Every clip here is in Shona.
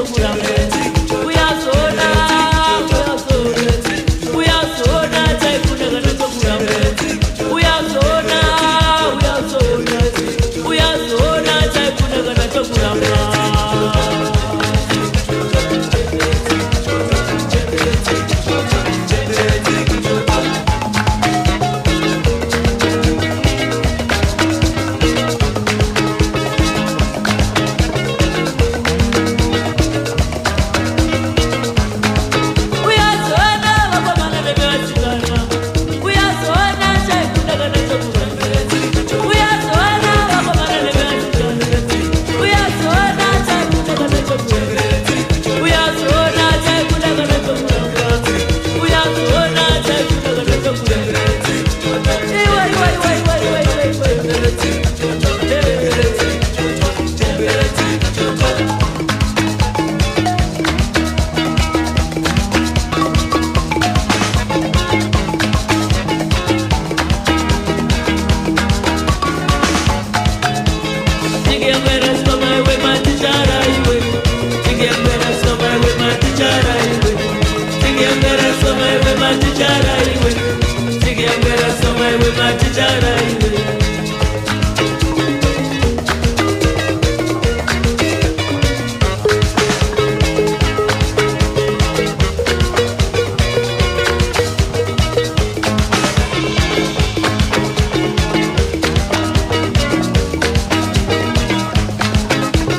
chokuramba. Uyazoona, uyazoona, uyazoona chaikunda kana chokuramba. Uyazoona, uyazoona, uyazoona chaikunda kana chokuramba. Uyazoona vakomana nevasikana, uyazoona chaikunda kana chokuramba. Uyazoona vakomana nevasikana, uyazoona chaikunda kana chokuramba. Uyazoona chaikunda kana chokuramba. Uyazoona chaikunda kana chokuramba. Iwe, iwe, iwe, iwe, iwe, iwe, iwe. Tichara iwe.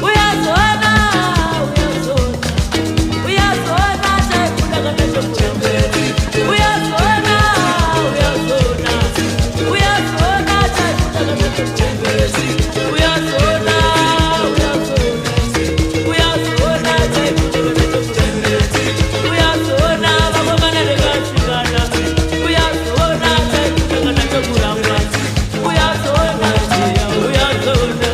Uyazoona, uyazoona, uyazoona chaikunda kana chokuramba. Uyazoona, uyazoona, uyazoona chaikunda kana chokuramba. Uyazoona, uyazoona, uyazoona chaikunda kana chokuramba. Uyazoona vakomana nevasikana, uyazoona chaikunda kana chokuramba. Uyazoona, uyazoona.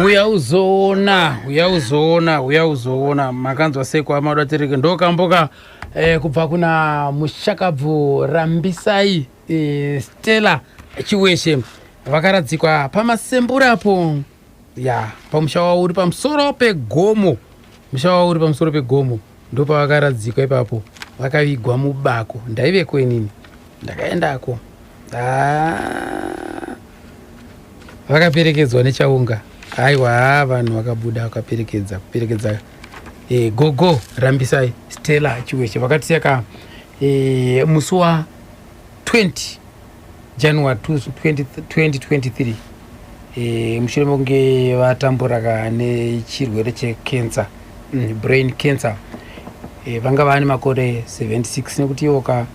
Uya uzoona, uya uzoona, uya uzoona. Makanzwa seko amadatereke ndokamboka kubva kuna mushakabvu Rambisai Stella Chiweshe. Vakaradzikwa pamasemburapo ya pamusha wavo uri pamusoro pegomo. Musha wavo uri pamusoro pegomo, ndopavakaradzikwa ipapo, vakavigwa mubako. Ndaiveko inini, ndakaendako. Ah, vakaperekedzwa nechaunga. Aiwa, vanhu vakabuda vakaperekedza kuperekedza gogo Rambisai Stella Chiweshe. Vakatisiya ka musi wa 20 January 20 2023 mushure mekunge vatambura ka nechirwere checancer, brain cancer. Vanga vane makore 76, nekuti ivo ka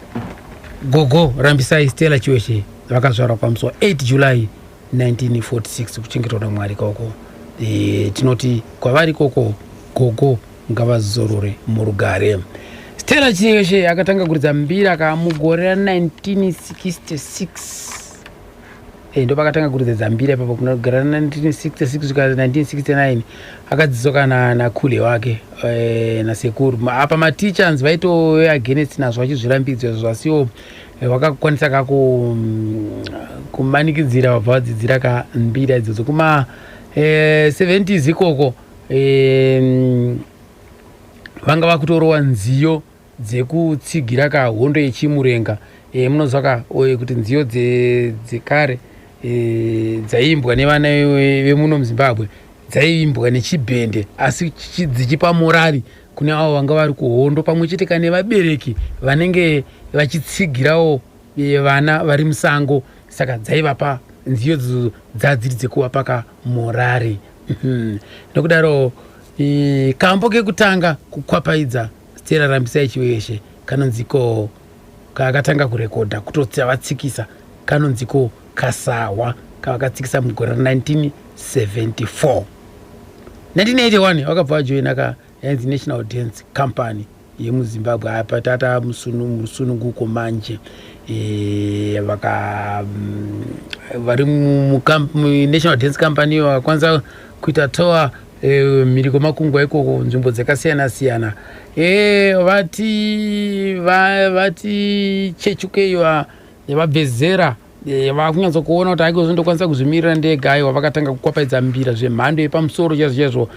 gogo Rambisai Stella Chiweshe vakazvarwa pamusi wa 8 July 1946. Kuchengetwa naMwari koko. Tinoti kwavari koko gogo ngavazorore murugare. Stella Chiweshe akatanga kuridza mbira ka mugore ra1966. Ndo pakatanga kuridza mbira ipapo kunogara 1966 kusvika 1969. Akadzidziswa kana nakule wake nasekuru. Apa matichers vaitove against nazvo, vachizvirambidzwa izvo, asiwo vakakwanisa kaku kumanikidzira, vabva vadzidzira kambira idzodzo kuma 70s ikoko. Vanga vakutorova nziyo dzekutsigira kahondo yechimurenga. Munonzwa ka kuti nziyo dzekare dzaiimbwa nevana vemuno muZimbabwe dzaiimbwa nechibhende, asi dzichipa morari kune avo vanga vari kuhondo, pamwe chete kane vabereki vanenge vachitsigirawo vana vari musango. Saka dzaivapa Nziyo idzodzo dzadziri dzekuvapa ka morari. Nokudaro kambo kekutanga kukwapaidza Stella Rambisai Chiweshe kanonzi ko kaakatanga kurekodha kutotsi vatsikisa kanonzi ko Kasahwa kavakatsikisa mugore ra 1974. 1981 vakabva vajoina ka yainzi National Dance Company yemuZimbabwe. Apa tata musununguko manje vaka vari muNational Dance Company vakakwanisa kuita tour mhiri kwemakungwa ikoko, nzvimbo dzakasiyana siyana. Vati chechukei vabvezera vakunyatso kuona kuti aiko ndokwanisa kuzvimirira ndega. Aiwa, vakatanga kukwapaidza mbira zvemhando yepamusoro chaizvo chaizvo.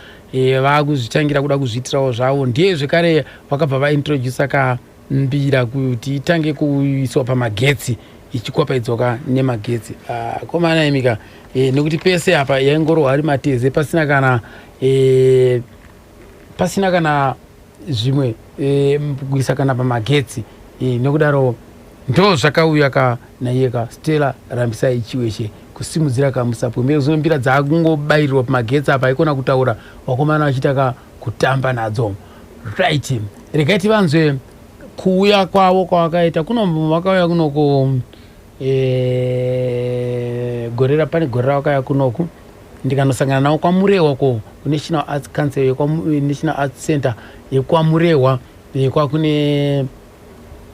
Vakuzvitangira kuda kuzviitirawo zvavo. Ndiye zvekare vakabva vaintrodusa kambira kuti itange kuiswa pamagetsi, ichikwapaidzwa nemagetsi. Komana imika, nekuti pese apa yaingorohwa ari mateze, pasina kana zvimwe kuisa kana pamagetsi. Nokudaro ndo zvakauya ka naiye ka Stella Rambisai Chiweshe kusimudzira kamusapo mberi. Mbira dzakungobayirirwa pamagetsi apa, aikona kutaura vakomana vachiita ka kutamba nadzo. Right, regai tivanzwe kuuya kwavo kwavakaita kuno. Vakauya kunoko gore pane gore ravakauya kunoku, ndikanosangana navo kwaMurehwa ko kuNational Arts Council, National Arts Center yekwaMurehwa. Kwakune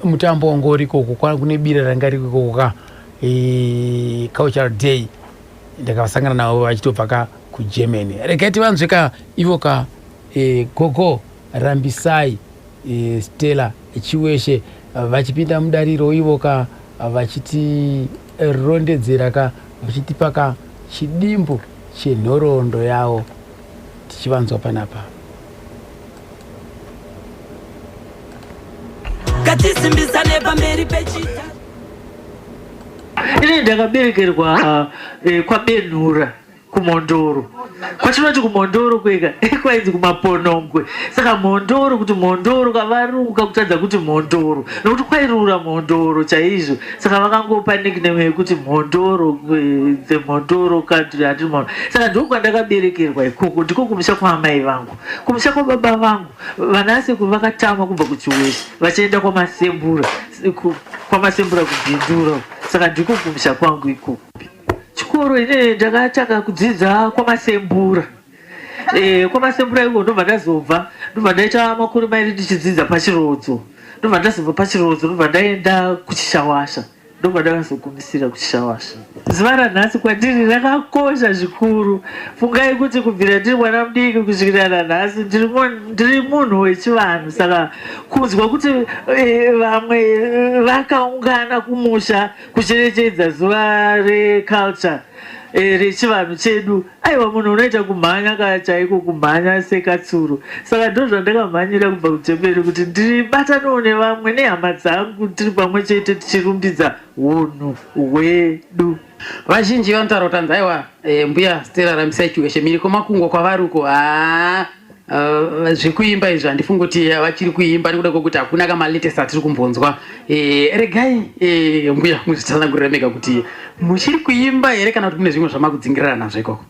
mutambo wanga uri ikoko, kune bira ranga riri ikoko ka cultural day. Ndakasangana navo vachitobva ka kuGermany. Regai tivanzwe ka ivo ka gogo Rambisai Stella Chiweshe vachipinda mudariro, ivo ka vachitirondedzera ka, vachitipa ka chidimbu chenhoroondo yavo, tichivanzwa panapa. Ngatisimbisane pamberi pechita. Ini ndakaberekerwa kwaBenhura, kuMhondoro, kwatinoti kuMhondoro kwega kwainzi kuMaponongwe. Saka Mhondoro, kuti Mhondoro, kavarungu kakutadza kuti Mhondoro nokuti kwairura mhondoro chaizvo. Saka vakangopa nickname yekuti Mhondoro, the Mhondoro country handiri Mhondoro. Saka ndiko kwandakaberekerwa ikoko, ndiko kumusha kwaamai vangu. Kumusha kwababa vangu, vana asekuru vakatama kubva kuChiweshe vachienda kwaMasembura, kwaMasembura kuBhindura. Saka ndiko kumusha kwangu ikoko. Chikoro ine ndakatanga kudzidza kwaMasembura, kwaMasembura iko. Ndobva ndazobva, ndobva ndaita makore 2 ndichidzidza paChirodzo. Ndobva ndazobva paChirodzo, ndobva ndaenda kuChishawasha, ndobva ndakazogumisira kuChishawasha. Zuva ranhasi kwandiri rakakosha zvikuru. Fungai kuti kubvira ndiri mwana mudiki kusvikira nanhasi ndiri munhu wechivanhu. Saka kunzwa kuti vamwe vakaungana kumusha kucherechedza zuva reculture, rechivanhu chedu, aiwa, munhu unoita kumhanya ka chaiko, kumhanya sekatsuro. Saka ndo zvandakamhanyira kubva kuGermany kuti ndibatanawo nevamwe nehama dzangu, tiri pamwe chete tichirumbidza unhu hwedu. Vazhinji vanotaura kuti anzi aiwa, mbuya Stella Rambisai Chiweshe mhiri kwemakungwa kwavari uko, haa, zvekuimba izvi handifungi kuti vachiri kuimba nekuda kwekuti hakuna kamalatest atiri kumbonzwa. Regai mbuya muzvitsanangurira mega kuti muchiri kuimba here kana kuti mune zvimwe zvamakudzingirira nazvo ikoko.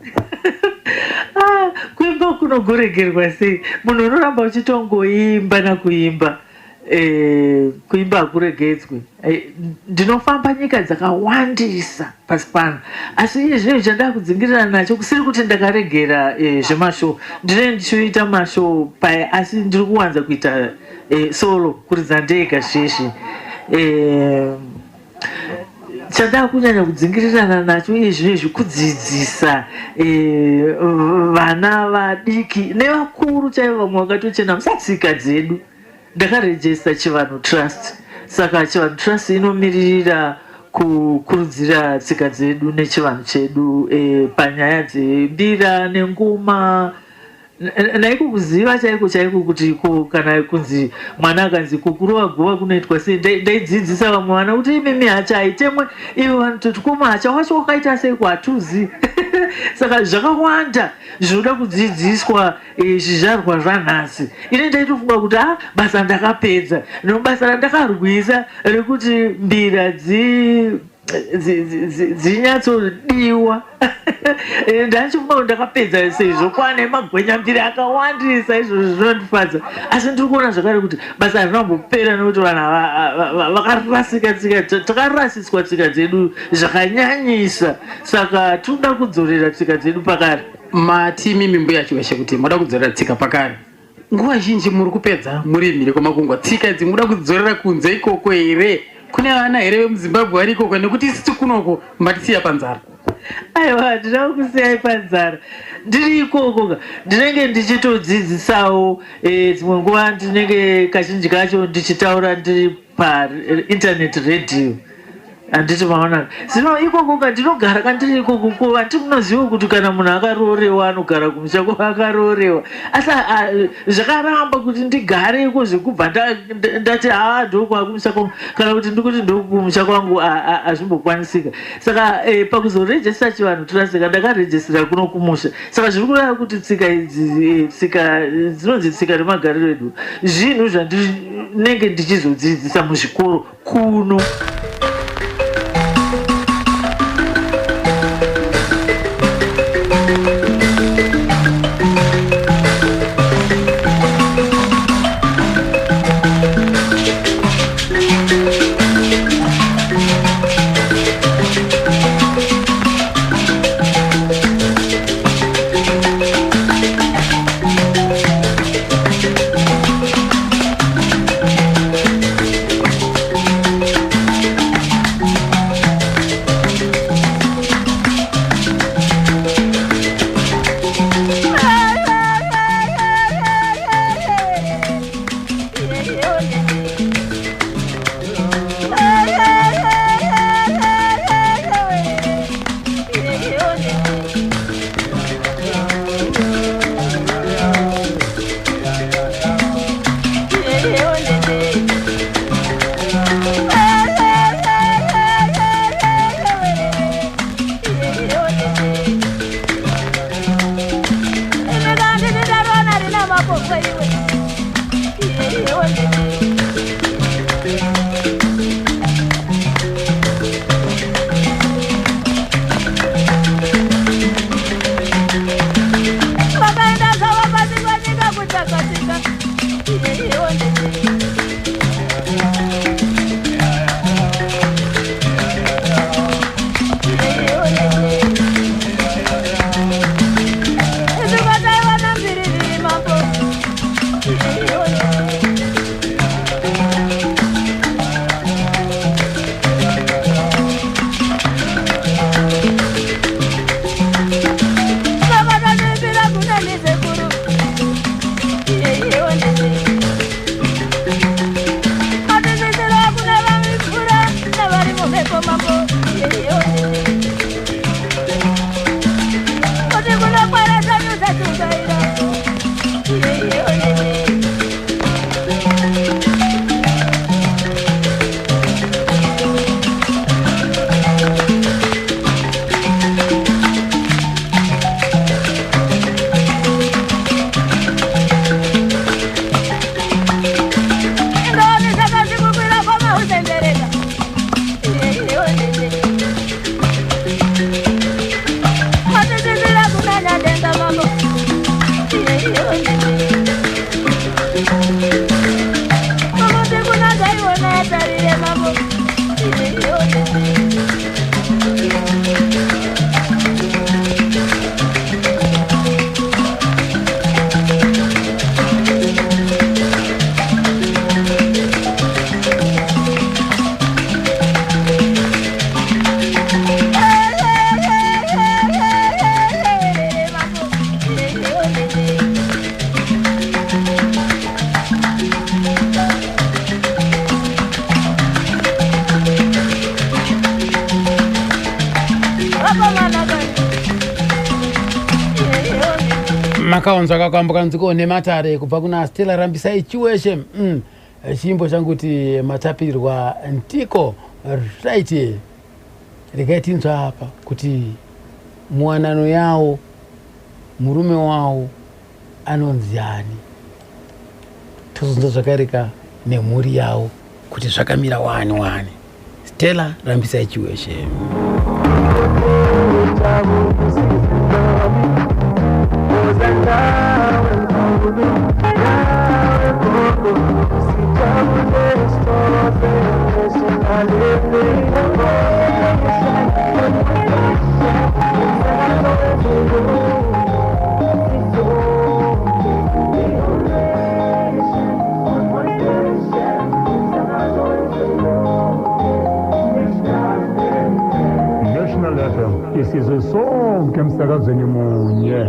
Ah, kuimba kunogoregerwa sei? Munhu unoramba uchitongoimba nakuimba. Kuimba hakuregedzwi. Ndinofamba nyika dzakawandisa pasi pano, asi iye zvino chandaa kudzingirira nacho, kusiri kuti ndakaregera zvemashow, ndinenge ndichiita mashow paya, asi ndiri kuwanza kuita solo, kuridza ndega zveshe. Chandaa kunyanya kudzingirirana nacho iye zvinezvi kudzidzisa vana vadiki nevakuru chaivo, vamwe vakatochena musatsika dzedu. Ndakarejesta Chivanhu Trust. Saka Chivanhu Trust inomiririra kukurudzira tsika dzedu nechivanhu chedu panyaya dzembira nengoma, naiko kuziva chaiko chaiko kuti ko kana kunzi mwana akanzi ko kurova guva kunoitwa sei. Ndaidzidzisa vamwe vana kuti imimi, hacha haitemwe. Ivo vanototi, "Ko muhacha wacho wakaita sei?" Kwatuzi. Saka zvakawanda zvinoda kudzidziswa zvizvarwa zvanhasi. Ini ndaitofunga kuti a basa ndakapedza, nobasa randakarwisa rekuti mbira dzi Dzinyatsodiwa. Ndachifunga kuti ndakapedza sezvo kwane magwenyambiri akawandisa, izvozvo zvinondifadza. Asi ndiri kuona zvakare kuti basa harina kumbopera, nekuti vanhu vakarasika tsika, takarasiswa tsika dzedu zvakanyanyisa, saka tinoda kudzorera tsika dzedu pakare. Mati mimi mbuya Chiweshe kuti moda kudzorera tsika pakare. Nguva zhinji muri kupedza muri mhiri kwamakungwa. Tsika idzi muda kudzorera kunze ikoko here? Kune vana here vemuZimbabwe vari ikoko? Nekuti isusu kunoko matisiya panzara. Aiwa, handina kusiyai panzara. Ndiri ikoko ka ndinenge ndichitodzidzisawo. Dzimwe nguva ndinenge, kazhinji kacho ndichitaura ndiri painternet radio, handiti maona? Zvino ikoko ka ndinogara kandiri ikoko ko, handiti munoziva kuti kana munhu akaroorewa anogara kumusha ko akaroorewa? Asi zvakaramba kuti ndigare iko zvekubva ndati haa, ndokwakumusha kwangu, kana kuti ndikuti ndokumusha kwangu, hazvimbokwanisika. Saka pakuzorejesta Chivanhu Trust ka, ndakarejestera kuno kumusha. Saka zviri kureva kuti tsika idzi, tsika dzinonzi tsika nemagariro edu, zvinhu zvandinenge ndichizodzidzisa muzvikoro kuno. Makaonzwa kakambo kanziko nematare kubva kuna Stella Rambisai Chiweshe. Chimbo changu kuti matapirwa ndiko. Right, regai tinzwa apa kuti muwanano yawo murume wawo anonzi ani, tozonzwa zvakareka nemhuri yawo kuti zvakamira wani wani. Stella Rambisai Chiweshe. National FM isizwe sonke emsakazweni munye.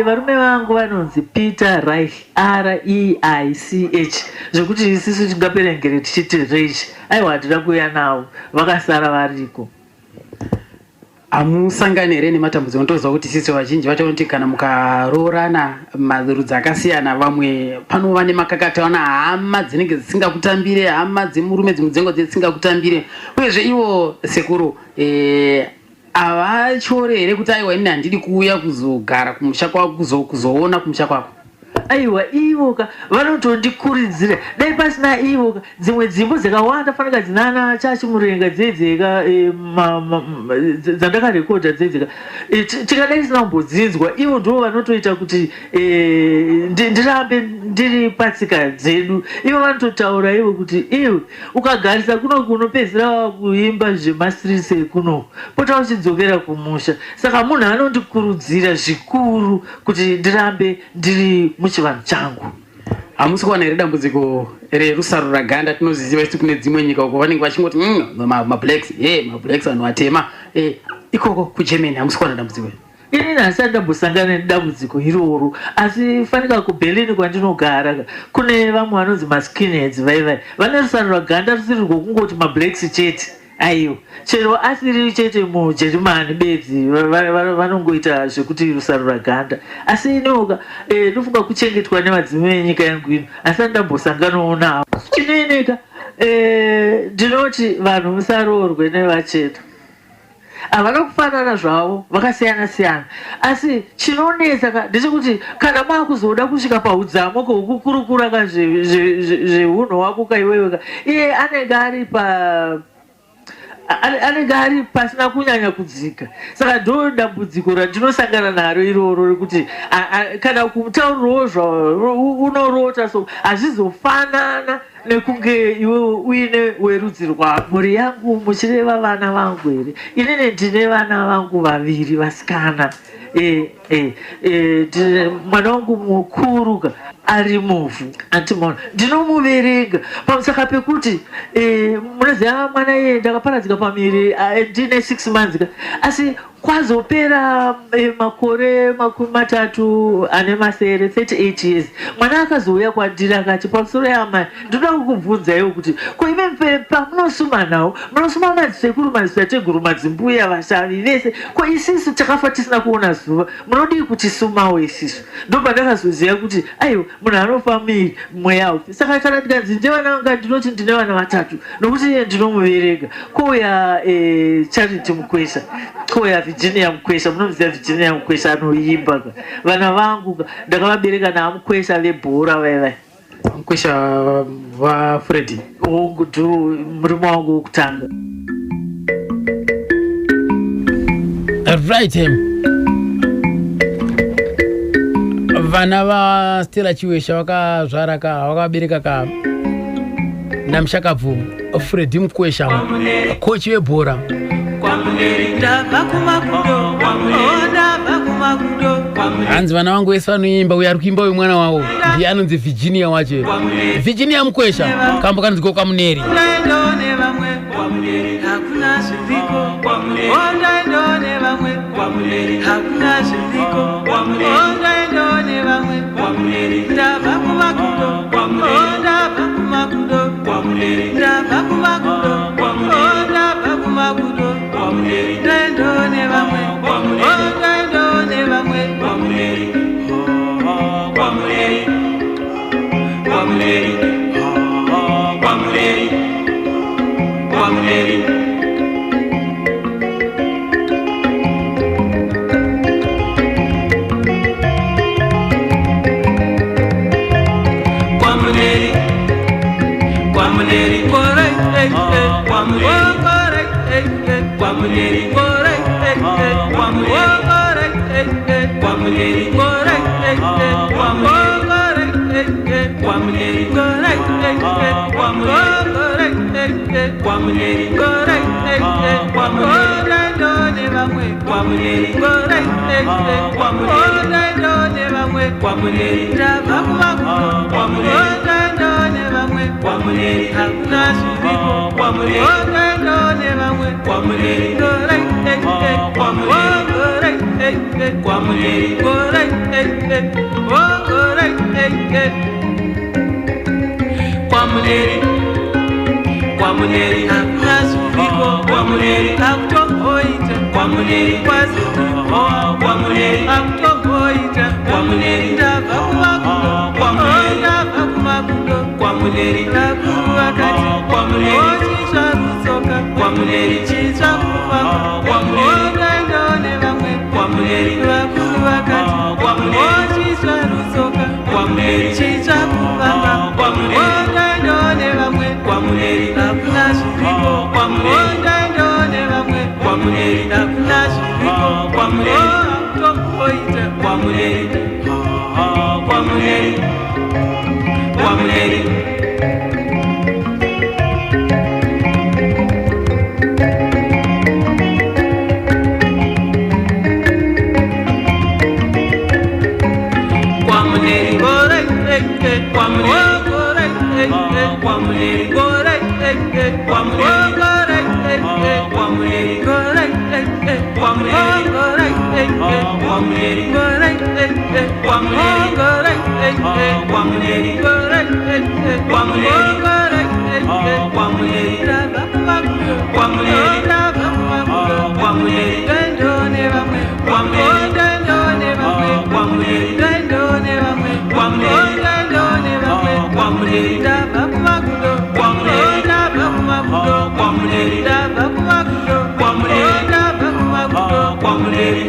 Varume vangu vanonzi Peter Reich, R-E-I-C-H, zvekuti isisu tingaperengere tichiti Reich. Aiwa, handina kuuya navo, vakasara variko. Hamusangani here nematambudziko? Ndoziva kuti sisi vazhinji vachaona kana mukaroorana marudzi akasiyana, vamwe panova nemakakataona, hama dzinenge dzisingakutambire, hama dzemurume dzimwe dzengo dzisingakutambire. Uyezve ivo sekuru havachore here kuti aiwa, ini handidi kuuya kuzogara kumusha kwako, kuzoona kumusha kwako? Aiwa, ivoka vanotondikurudzira. Dai pasina ivoka, dzimwe dzimbo dzakawanda fanika dzinana Chachimurenga dzedzeka dzandakarekodha dzedzeka tikadai tisina kumbodzinzwa. Ivo ndo vanotoita kuti ndirambe ndiri patsika dzedu. Ivo vanototaura ivo kuti iwe ukagarisa kunoku unopedzisira wakuimba zvemastreets ekunoku, pota uchidzokera kumusha. Saka munhu anondikurudzira zvikuru kuti ndirambe ndiri muchivanhu changu. Hamusi kuwana here dambudziko rerusaruraganda? Tinoziziva isu kune dzimwe nyika uko vanenge vachingoti mablacks, e mablacks, vanhu vatema. Ikoko kuGermany hamusi kuwana dambudziko iri? Inini handisati ndambosangana nedambudziko iroro, asi fanika kuBerlin kwandinogara kune vamwe vanonzi maskinheads, vaivai vane rusaruraganda rusiri rwokungoti mablacks chete. Aiwa, chero asiri chete muJerumani bedzi vanongoita zvekuti rusaruraganda, asi inoka ndofunga kuchengetwa nevadzimu venyika yangu ino, asi andambosanganawo navo. Inoeneka ndinoti vanhu musaroorwe nevachena. Havana kufanana zvavo, vakasiyana siyana, asi chinonetsa ka ndechekuti kana maakuzoda kusvika paudzamo kwokukurukura ka zveunhu hwako ka iwewe ka, iye anenge ari pa anenge ari pasina kunyanya kudzika. Saka ndo dambudziko randinosangana naro iroro rekuti kana kumutaurirawo zva unorota, so hazvizofanana nekunge iwewe uine werudzi rwako. Mhuri yangu muchireva vana vangu here? Inini ndine vana vangu vaviri vasikana. Mwana wangu mukuru ka ari muvhu antimona, ndinomuverenga pamusaka pekuti munoziva mwana iye ndakaparadzika pamiri ndine 6 months ka, asi kwazopera makore 37, 38 years, mwana akazouya kwandiri akati, "Pamusoro yamai, ndinoda kukubvunzaiwo kuti ko ime pamunosuma nawo munosuma madzisekuru, madzitateguru, madzimbuya, vashavi vese, ko isisu takafa tisina kuona zuva munodii kutisumawo isisu?" Ndopandakazoziva kuti aiwa, munhu anofa miri, mweya haufi. Saka kana ndikanzi ndevana vanga, ndinoti ndine vana vatatu nokuti iye ndinomuverenga. Kouya Charity Mukwesha, kouya Virginia Mukwesha. Munomuziva Virginia Mukwesha, anoimba ka. Vana vangu ka ndakavabereka naaMukwesha vebhora vaivai. Mukwesha vaFredi? Hongu, ndo murume wangu wokutanga. Right, vana vaStella Chiwesha vakazvara ka, vakabereka ka namushakabvu Fredi Mukwesha, kochi webhora. Ndabva kumakudo, oh, ndabva kumakudo. Hanzi vana vangu vese vanoimba. Uyo ari kuimba uyu mwana wavo ndiye anonzi Virginia wacho, Virginia Mukwesha. Kambo kanonzi Kokwamuneri. Ndaendawo nevamwe, hakuna zviriko. Oh, ndaendawo nevamwe, hakuna zviriko. Oh, ndaendawo nevamwe, ndabva kumakudo. Oh, ndabva kumakudo, ndabva kumakudo. Oh, ndabva kumakudo, ndaendawo nevamwe. Oh, ndaendawo nevamwe. Kwamuleri, kwamuleri, kwamuleri, kwamuleri. Kwamuleri, kwamuleri, korai. Hakuna zviriko, nevamwe. Kwamuleri, hakuna zviriko, hakutomboita, kwaziriko, hakutomboita, ndabva kumakudo, ndabva kumakudo, vakuru vakati, ochitsva rutsoka, chitsva kufamba, ondaendawo nevamwe, vakuru vakati, ochitsva rutsoka, chitsva kufamba, ondaendawo nevamwe, hakuna zviriko, ondaendawo nevamwe, hakuna zviriko, hakutomboita.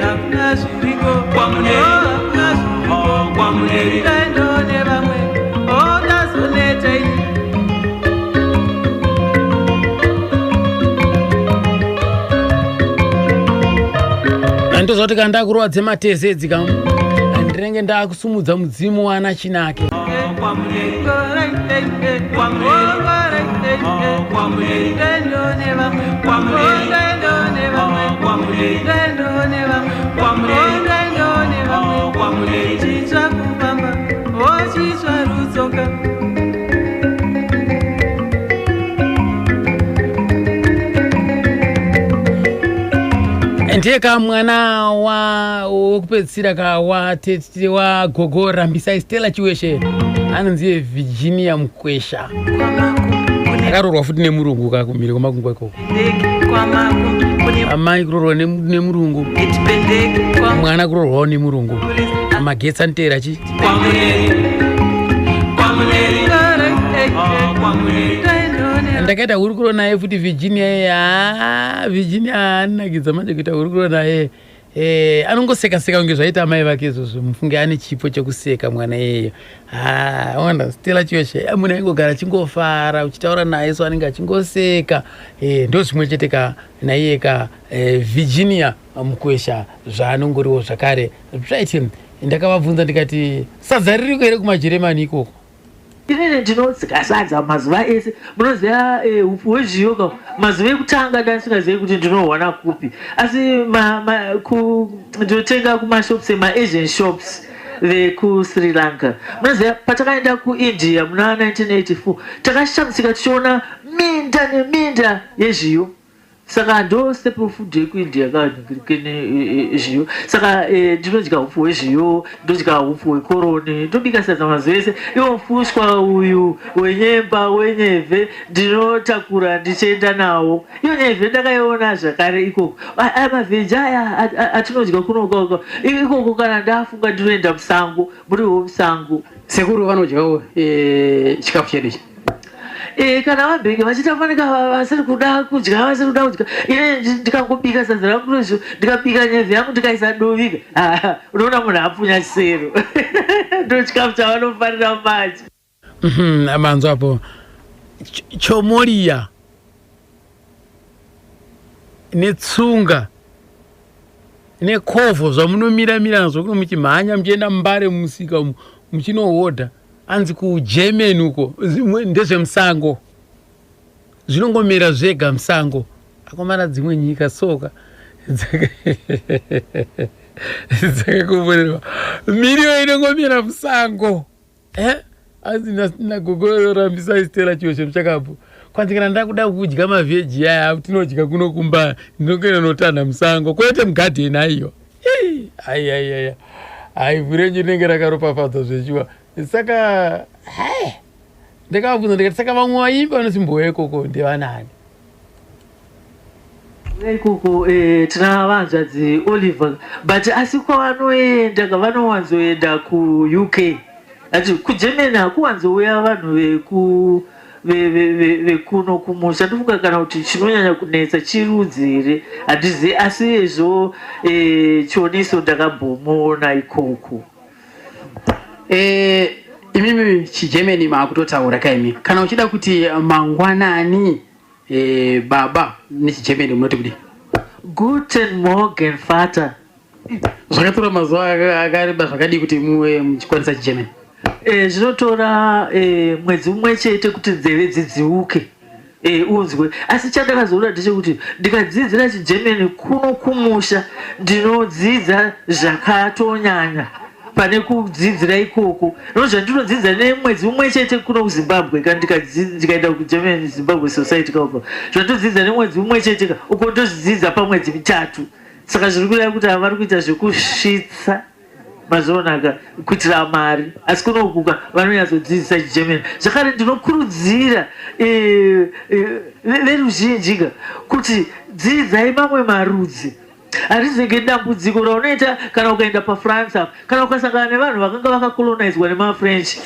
Hakuna zviriko, hakuna zviriko, ndaendawo nevamwe, ondazoneta ini. Ndozva kuti kana ndakurova dzemateze edzika, ndinenge ndakusumudza mudzimu wana Chinake. Chitsva kufamba, ochitsva rutsoka. Ndiye kamwana wa wekupedzisira ka watete wagogo Rambisai Stella Chiweshe, anonzi Virginia Mukwesha. Akaroorwa futi nemurungu kakumhiri kwamakungwa ikoko. Amai kuroorwa nemurungu, mwana kuroorwawo nemurungu, magetsi anoteera chi. Ndakaita hurukuro naye futi Virginia iye. Ha, Virginia anonakidza manje kuita hurukuro naye. Anongoseka seka kunge zvaita amai vake izvozvo. Mufunge ane chipo chekuseka mwana iyeyo. Ha, wanda Stella Chiweshe, munhu aingogara achingofara uchitaura naye, so anenge achingoseka. Ndo zvimwe chete ka naiye ka Virginia Mukwesha, zvaanongoriwo zvakare. Right, ndakavabvunza ndikati, sadza ririko here kumajeremani ikoko? Inini ndinodya sadza mazuva ese. Munoziva upfu hwezviyo ka, mazuva ekutanga ndandisingazivi kuti ndinohwana kupi, asi ndinotenga kumashops emaAsian shops vekuSri Lanka. Munoziva patakaenda kuIndia muna 1984, takashamisika tichiona minda neminda yezviyo. Saka ndo staple food yekuIndia kanhingirikene zviyo. Saka ndinodya upfu hwezviyo, ndodya upfu hwekoroni, ndobika sadza mazuva ese. Iwo mufushwa uyu wenyemba, wenyevhe, ndinotakura ndichienda nawo. Iyo nyevhe ndakaiona zvakare ikoko. Aya mavheji aya atinodya kunokoko ikoko, kana ndafunga ndinoenda musango, muriwo musango. Sekuru vanodyawo chikafu chedu ichi? Kana vambenge vachiita fanika vasiri kuda kudya, vasiri kuda kudya, ine ndikangobika sadza rangu rezvo, ndikabika nyevhe yangu, ndikaisa dovika, unoona munhu apfunya chisero. Ndo chikafu chavanofarira manje. Manzwa apo, chomolia. Netsunga nekovho zvamunomira mira nazvo kuno muchimhanya muchienda mumbare mumusika umu muchinohodha anzi kugermany uko ndezvemusango zvinongomera zvega musango akomana dzimwe nyika soka dzakakomborerwa miriwo inongomera musango eh? Anzi nagogo rambisai Stella Chiweshe muchakabvu kwanzi kana ndakuda kudya mavheji aya tinodya kuno kumba ndinokuenda notanha musango kwete mugadheni aiwa aiaiaya hai ivhu renyu rinenge rakaropafadzwa zveshuwa saka hai ndakavabvunza ndikati saka vamwe vaimbi vanosimboya ikoko ndevanani Ikoko eh, tina vanzvadzi Oliver but asi kwavanoenda vanowanzoenda kuUK ati kuGermany hakuwanzouya vanhu veku vekuno kumusha ndofunga kana kuti chinonyanya kunetsa chirudzi here handizivi asi ezvo eh, chioniso ndakambomuona ikoko eh, imimi chigermany maakutotaura kaimi kana uchida kuti mangwanani Eh, baba nechigermany munoti kudii? Guten Morgen Vater. Zvakatora mazuva akareba zvakadii kuti muve muchikwanisa chigermany? Eh, zvinotora eh, mwedzi mumwe chete kuti nzeve dzidziuke eh, unzwe asi chandakazoona ndechekuti ndikadzidzira chigermany kuno kumusha ndinodzidza zvakatonyanya pane kudzidzira ikoko no zvandinodzidza nemwedzi umwe chete kuno kuzimbabwe kana ndikaenda kugermany zimbabwe society kauko zvandodzidza nemwedzi umwe chete ka uko ndozvidzidza pamwedzi mitatu saka zviri kureva kuti ava vari kuita zvekusvitsa mazvionaka kuitira mari asi kunokuka vanonyatsodzidzisa chigermany zvakare ndinokurudzira eh, eh, veruzhinji ka kuti dzidzai mamwe marudzi harizenge dambudziko raunoita kana ukaenda pafrance apa kana ukasangana nevanhu vakanga vakacolonizwa nemafrench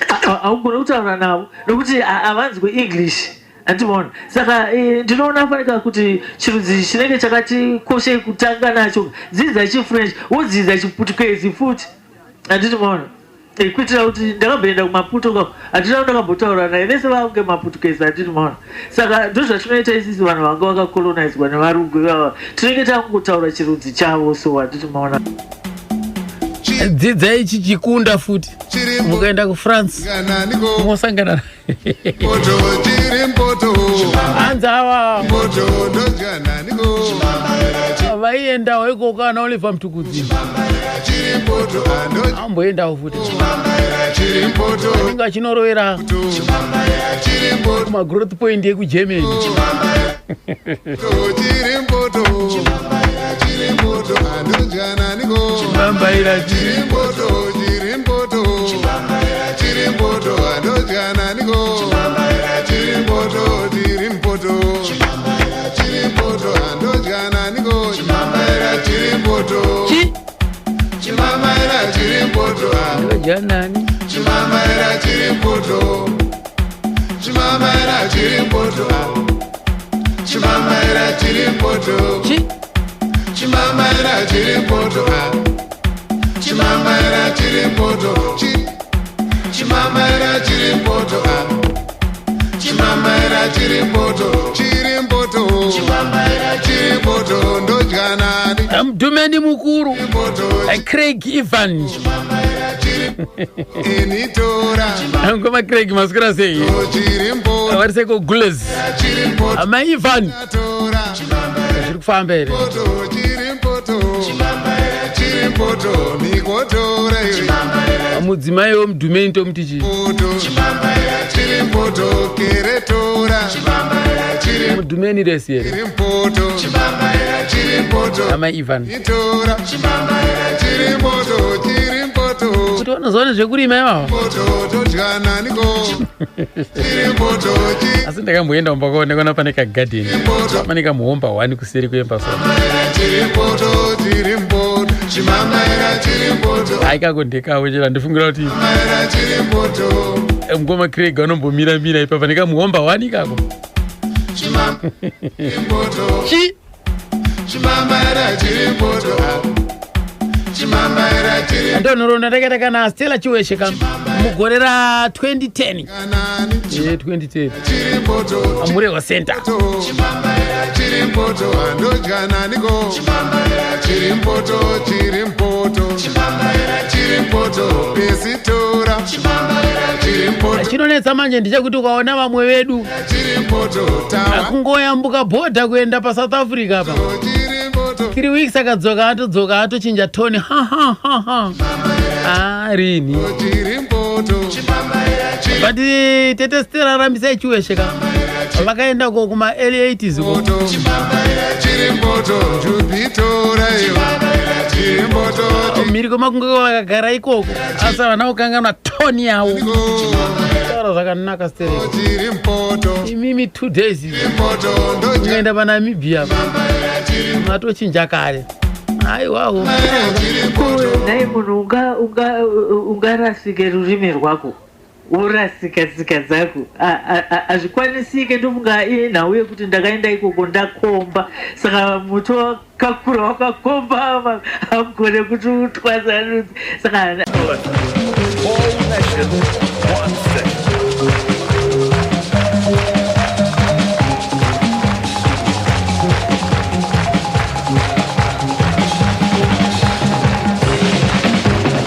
haugone kutaura navo nokuti havanzwe english andimaona saka eh, ndinoona fanika kuti chirudzi chinenge chakati koshei kutanga nacho dzidza chifrench wodzidza chiputukezi futi handiti maona Eh, kuitira kuti ndakamboenda kumaputo kako handina ndakambotaura naye vese vakunge maputukezi handiti maona saka ndozvatinoita isisi vanhu vanga vakacolonizwa nevarungu ivava tinenge takungotaura chirudzi chavo so handiti maona dzidzai chichikunda futi mukaenda kufrance mosangana hanzi ava vaiendawo ikoko ana oliver mtukudzi amboendawo futi anenge achinorovera kumagrowth point ekugermany Chimambaira chirimboto chirimboto chirimboto andodya naniko chirimboto chirimboto chirimboto andodya naniko chirimboto chi chimamaira chirimboto ndodya nani chimamaira chirimboto chimamaira chirimboto chimamaira chirimboto chi chimamaira chirimboto chimamaira chirimboto chi chimamaira chirimboto chimamaira chirimboto chirimboto chimamaira chirimboto ndodya nani mudhumeni mukuru chirimboto Craig Ivan initora ngoma Craig maswera sei chirimboto vari seko gules chirimboto amai Ivan tora zviri kufamba here chirimboto chirimboto nikotora iwe mudzimai wemudhumeni tomuti chii Mpoto chirimboto keretora mudhumeni resi here chirimboto chirimboto amai Ivan itora chirimboto chirimboto kuti vanoziva nezvekurima ivava mpoto todya naniko chirimboto asi ndakamboenda kumba kwavo ndakaona pane kagadheni chirimboto pane kamuhomba hwani kuseri kwemba so chirimboto chirimboto chimamaira chirimboto aikako ndekavo chero handifungira kuti maira chirimboto mukoma Craig anombomira mira ipapa nekamuhomba hwani ikako chimamboto chi chimamaira chirimboto chimamaira chiri ndonhoroondo ndakaita kana Stella Chiweshe kam Mugore ra 2010. 2010. Murehwa Center. Chiri mpoto andodya naniko chiri mpoto chiri mpoto chiri mpoto pesitora chiri mpoto. Chinonetsa manje ndechekuti ukaona vamwe vedu Chiri mpoto tawa kungoyambuka bhodha kuenda paSouth Africa apa chiri mpoto 3 weeks akadzoka atodzoka atochinja toni. Ha ha ha ha, ah, rini chiri mpoto. But tete Stella Rambisai Chiweshe ka vakaenda ko kuma early 80s ko. Mpoto chiri mpoto jupitora iyo chiri mpoto. Mhiri kwemakungeko vakagara ikoko, asi havana kukanganwa toni yavo. Taura zvakanaka stereki. Chiri mpoto. Imimi 2 days mpoto ndodya unoenda paNamibia, matochinja kare. Aiwawo. Nhai, munhu ungarasike rurimi rwako, worasika tsika dzako? Hazvikwanisike. Ndofunga inhau yekuti ndakaenda ikoko ndakomba, saka muti wakakura wakakomba hamugone kuti utwasanudze, saka All nations, one state.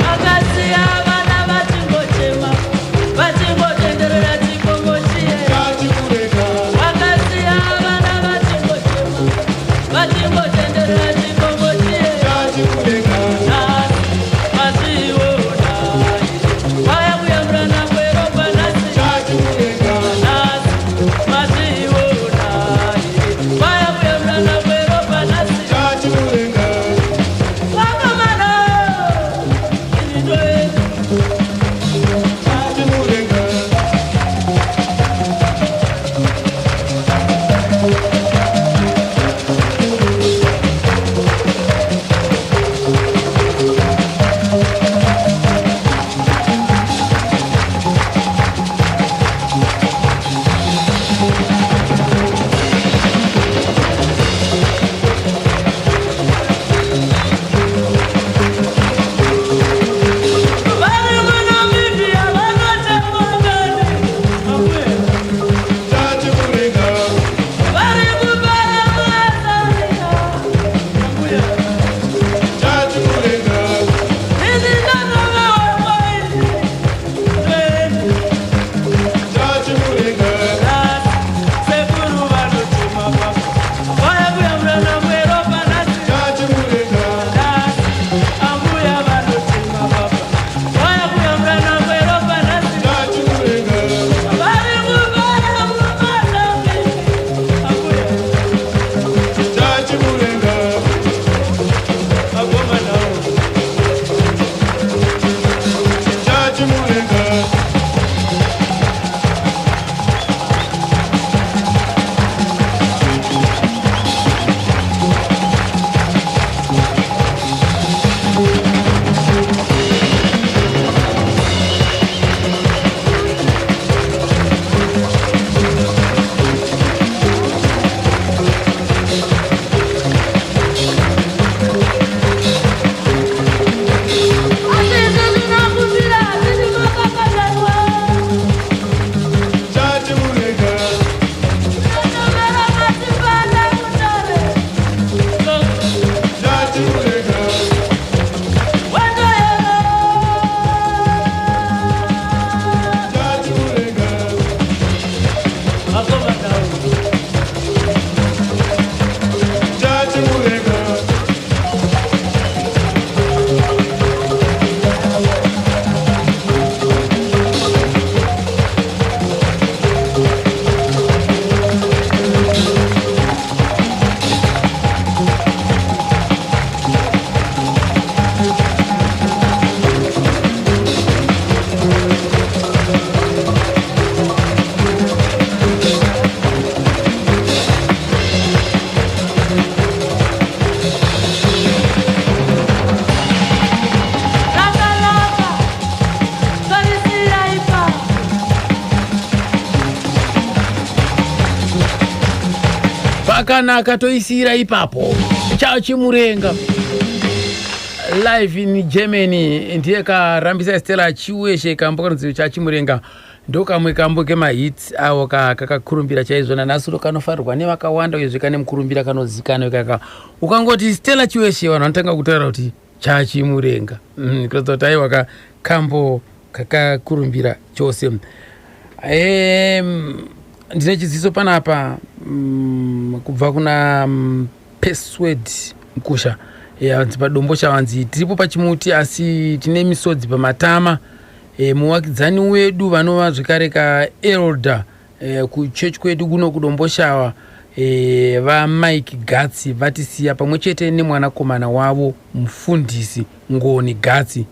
Vakasiya vana vachingochema, vachingotenderera chikongo chiye. Vakasiya vana vachingochema, vachingotenderera chikongo chiye. Nhasi mazviona, vaya kuyamurana kweropa nhasi. Nhasi mazviona, vaya kuyamurana kweropa nhasi. Vakomana, ini ndoenda. Vari kuNamibia vanotemangani, vari kubara muAzania. Ini ndanovewa kwaini. Sekuru vanochema baba, vaya kuyamurana mweropa nhasi. Ambuya vanochema baba, vaya kuyamurana mweropa nhasi. Vari kubara muMozambique, ambuya. Akomanawo. Asi zvinakubira zviri makakadanwa. Tinotomera matibanda mutare. Wandoyero. Akomanawo. Rakanaka, torisira ipapo. Pakanaka, toisiyira ipapo. Chachimurenga. Live in Germany ndiye karambisa Stella Chiweshe, kambo kanonzi Chachimurenga. Ndokamwe kambo kemahits awo kakakurumbira chaizvo, nanhasi uno kanofarirwa nevakawanda, uyezve kane mukurumbira, kanozikanwa kaka. Ukangoti Stella Chiweshe, vanhu vanotanga kutaura kuti Chachimurenga. Kuratidza kuti aiwa, kambo kakakurumbira chose. Ndine chiziviso panapa kubva kuna Peswed Mukusha. Hanzi padombo chavanzi tiripo pachimuti, asi tine misodzi pamatama. Muvakidzani wedu vanova zvekare kaelder kuchechi kwedu kuno kuDomboshawa, vaMike Gatsi, vatisiya pamwe chete nemwanakomana wavo Mufundisi Ngoni Gatsi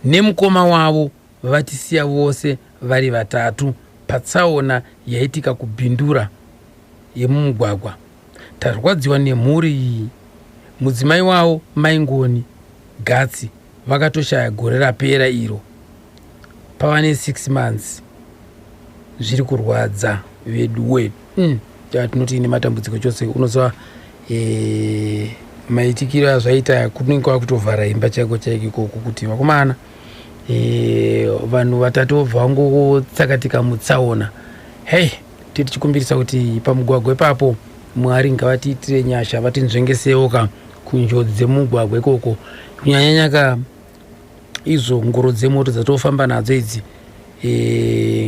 nemukoma wavo. Vatisiya vose vari vatatu patsaona yaitika kuBindura yemumugwagwa. Tarwadziwa nemhuri iyi. Mudzimai wavo Maingoni Gatsi vakatoshaya gore rapera iro, pava ne6 months. Zviri kurwadza veduwe. Tinoti nematambudziko chose. Unoziva maitikiro azvaita, kunenge kwakutovhara imba chaiko chaiko ikoko, kuti vakomana, vanhu vatatu vobva vangotsakatika mutsaona. Hei, tichikumbirisa kuti pamugwagwa ipapo Mwari ngavatiitire nyasha, vatinzvengesewo ka kunjodzi dzemumugwagwa ikoko, kunyanyanya ka izvo ngoro dzemoto dzatofamba nadzo idzi.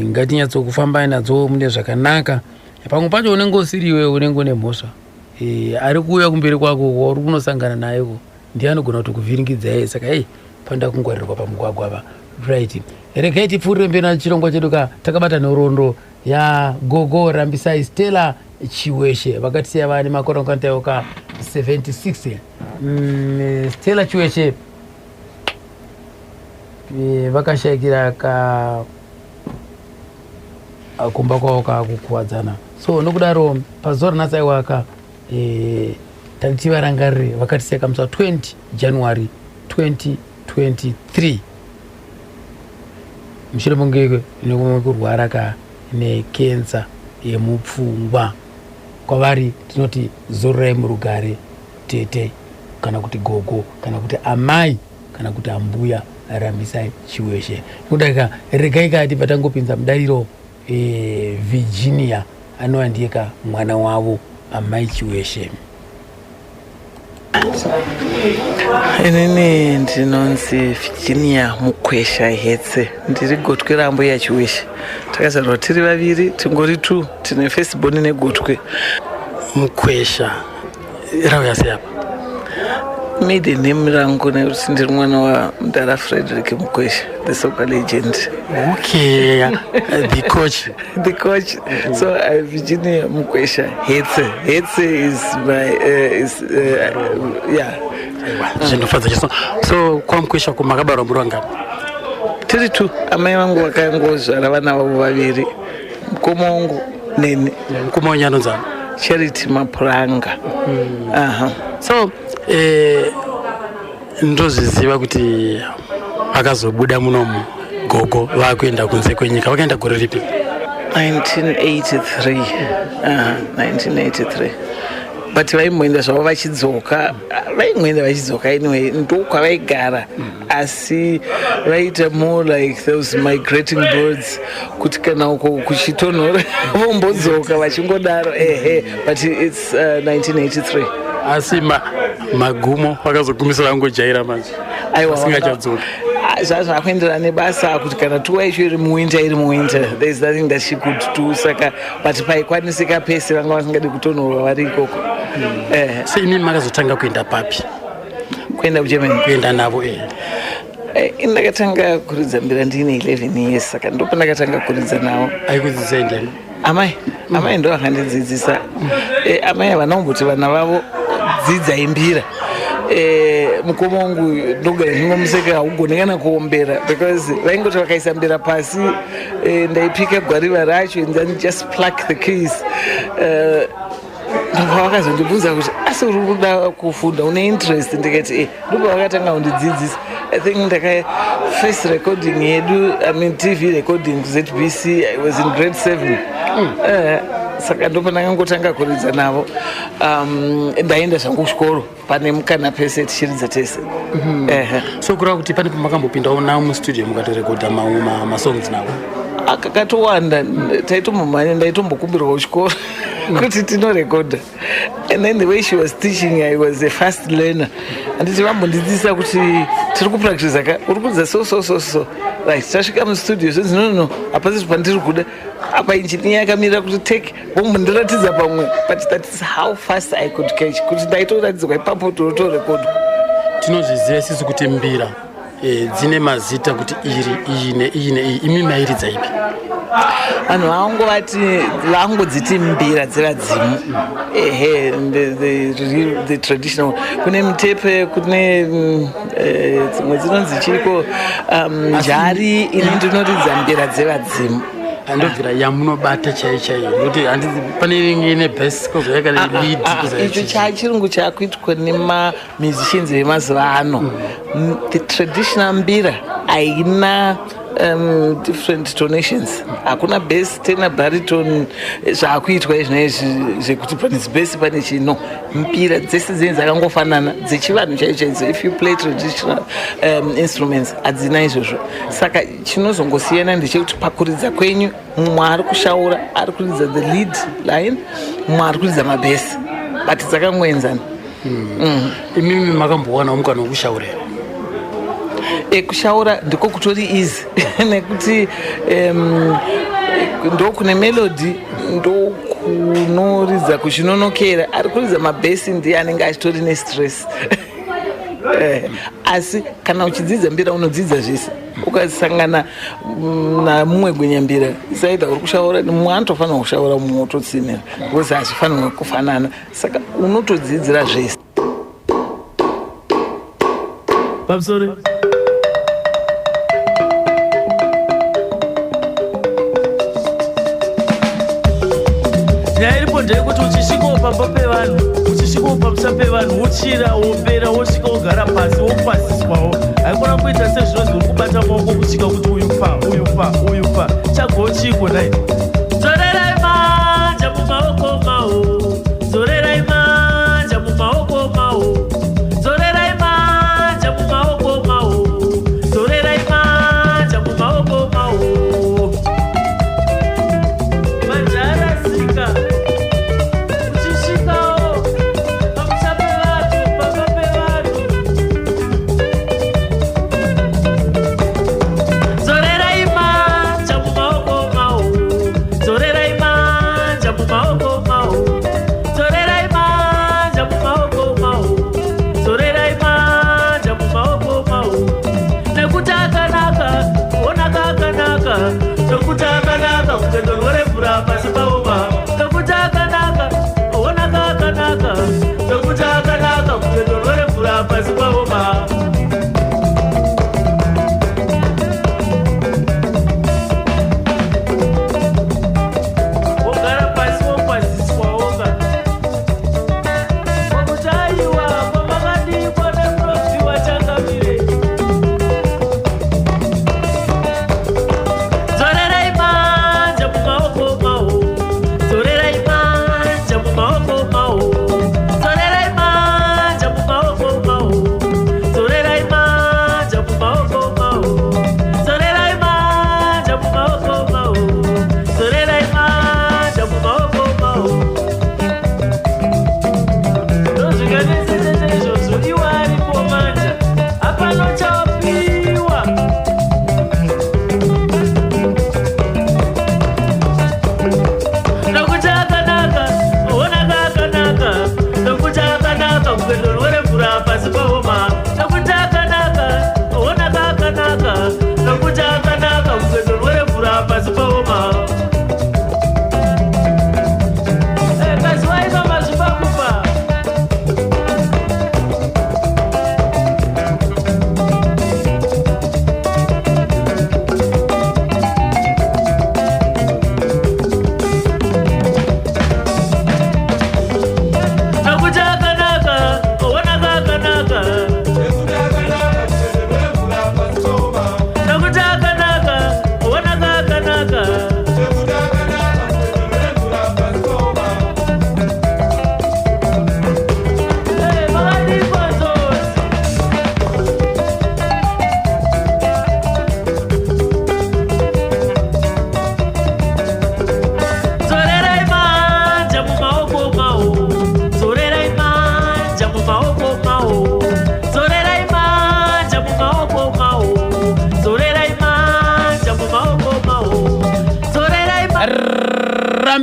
Ngatinyatsokufambai nadzo mune zvakanaka. Pamwe pacho unenge usiriwe, unenge une mhosva. Ari kuuya kumberi kwako wauri kunosangana nayeko ndiye anogona kuti kuvhiringidzai. Saka ei, panoda kungwarirwa pamugwagwa pa. Right, regai tipfuurire mberi nachirongwa chedu ka. Takabata nhoroondo yagogo Rambisai Stella Chiweshe, vakatisiya vane makore akatauka 76. Stella Chiweshe vakashayikira ka kumba kwavo kakukuwadzana. So nokudaro pazuva ranhasi, aiwaka, tati tivarangarire. Vakatisiya kamusi wa 20 January 2023 mushure munge nekurwara ka nekensa yemupfungwa. Kwavari tinoti zororai murugare, tete, kana kuti gogo, kana kuti amai, kana kuti ambuya Rambisai Chiweshe. Nokudaka regai kati patangopinza mudariro Virginia, anova ndiye ka mwana wavo amai Chiweshe. Inini ndinonzi Virginia Mukwesha Hetse, ndiri gotwe raambuya Chiweshe. Takazvarwa tiri vaviri, tingori two, tine firstborn negotwe. Mukwesha rauya sei apa? Maiden name rangu, nekuti ndiri mwana wamudara Frederick Mukwesha, the soccer legend. Okay, the coach. The coach. So Virginia Mukwesha Hetse. Hetse is my is yeah. Zvinofadza chiso. So kwaMukwesha kumakabarwa muri vangani? Tiri two. Amai vangu vakangozvara vana vavo vaviri, mukoma wangu neni. Mukoma wenyu anonzani? Charity Mapuranga. Aha. So ndozviziva kuti vakazobuda munomu gogo vakuenda kunze kwenyika. Vakaenda gore ripi? 1983. Aha, 1983, but vaimboenda zvavo vachidzoka, vaimboenda vachidzoka. Anyway, ndokwavaigara, asi vaita more like those migrating birds, kuti kana uko kuchitonhora vombodzoka, vachingodaro. Ehe, but it's 1983. Asi magumo vakazogumisira vangojaira manje? Aiwa. Vasingachadzoki. Zvazvakuenderana nebasa, kuti kana tour yacho iri muwinter, iri muwinter, there is nothing that she could do. Saka, but paikwanisika pese vanga vasingadi kutonhorwa vari ikoko. So imimi makazotanga kuenda papi? Kuenda kuGermany? Kuenda navo, eh. Ini ndakatanga kuridza mbira ndiine 11 years, saka ndopandakatanga kuridza navo. Aikudzidzisai ndiani? Amai. Amai ndo vakandidzidzisa. Amai havana kumboti vana vavo dzidzai mbira. Mukoma wangu ndogara ndingomuseka, haugoni kana kuombera, because vaingoti vakaisa mbira pasi, ndaipika gwariva racho and then just pluck the keys. Ndobva vakazondibvunza kuti, "Asi uri kuda kufunda? Une interest?" Ndikati, "E." Ndobva vakatanga kundidzidzisa. I think ndaka first recording yedu, I mean TV recording, ZBC, I was in grade 7. Saka ndopandakangotanga kuridza navo. Ndaenda zvangu kuchikoro pane mukana pese tichiridza tese. Ehe. So kureva kuti pane pamakambopindawo navo mustudio mukatorekodha mamwe masongs navo? Akatowanda. Taitombomhanya, ndaitombokumbirwa kuchikoro kuti tinorekodha. And then the way she was teaching, I was a fast learner. Handiti vambondidzidzisa kuti tiri kupractisa ka, uri kuridza so so so so, right? Tasvika mustudio, zvonzi no, no, hapasi pandiri kuda apa. Injiniya yakamirira kuti take, vombondiratidza pamwe. But that is how fast I could catch, kuti ndaitoratidzwa ipapo totorekodwa. Tinozviziva isusu kuti mbira dzine mazita, kuti iri iyi neiyi neiyi. Imi mairidza ipi? Vanhu vangovati, vangodziti mbira dzevadzimu. Ehe, the traditional, kune mutepe, kune dzimwe dzinonzi chiriko, njari. Ini ndinoridza mbira dzevadzimu. Andobvira yamunobata chaiyo chaiyo, nokuti handiti pane inenge ine bass, kozouya kana lead? Ah, icho chachirungu chakuitwa nemamusicians vemazuva ano. The traditional mbira haina different tonations. Hakuna bass, tenor, baritone zvaakuitwa izvinoizvi zvekuti pane bass, pane chino. Mbira dzese dzinenge dzakangofanana, dzechivanhu chaicho chaidzo. If you play traditional instruments, hadzina izvozvo. Saka chinozongosiyana ndechekuti pakuridza kwenyu, mumwe ari kushaura, ari kuridza the lead line, mumwe ari kuridza mabhesi, but dzakangoenzana. Imimi makambowanawo mukana wekushaura here? Kushaura ndiko kutori easy, nekuti ndokune melody, ndokunoridza kuchinonokera. Ari kuridza mabhesi ndiye anenge achitori nestress. Asi kana uchidzidza mbira unodzidza zvese. Ukasangana namumwe gwenyambira, isaita uri kushaura, mumwe anotofanira kushaura, mumwe ototsinira, because hazvifanirwa kufanana. Saka unotodzidzira zvese. Pamusoro. Nyaya iripo ndeyekuti uchisvikawo pamba pevanhu, uchisvikawo pamusha pevanhu, wochira, wombera, wosvika wogara pasi, wokwaziswawo. Haikona kuita sezvinonzi uri kubata maoko kusvika kuti uyu pa, uyu pa, uyu pa. Chagowo chiiko nai? Dzorerai manja mumaoko mawo, dzorerai manja mumaoko mawo, dzorerai manja mumaoko mawo, dzorerai manja mumaoko mawo. Manja arasika. Uchisvikawo pamusha pevanhu, pamba pevanhu.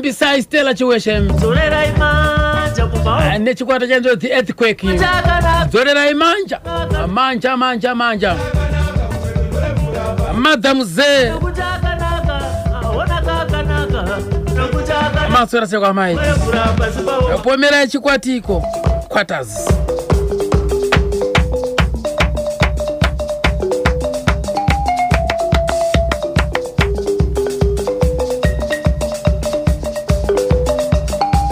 Rambisai Stella Chiweshe Dzorerai manja Ah, nechikwata chanzo The Earthquake. Dzorerai manja manja manja manja. Madam Z maswera sekwamai pomerai chikwatiko quarters.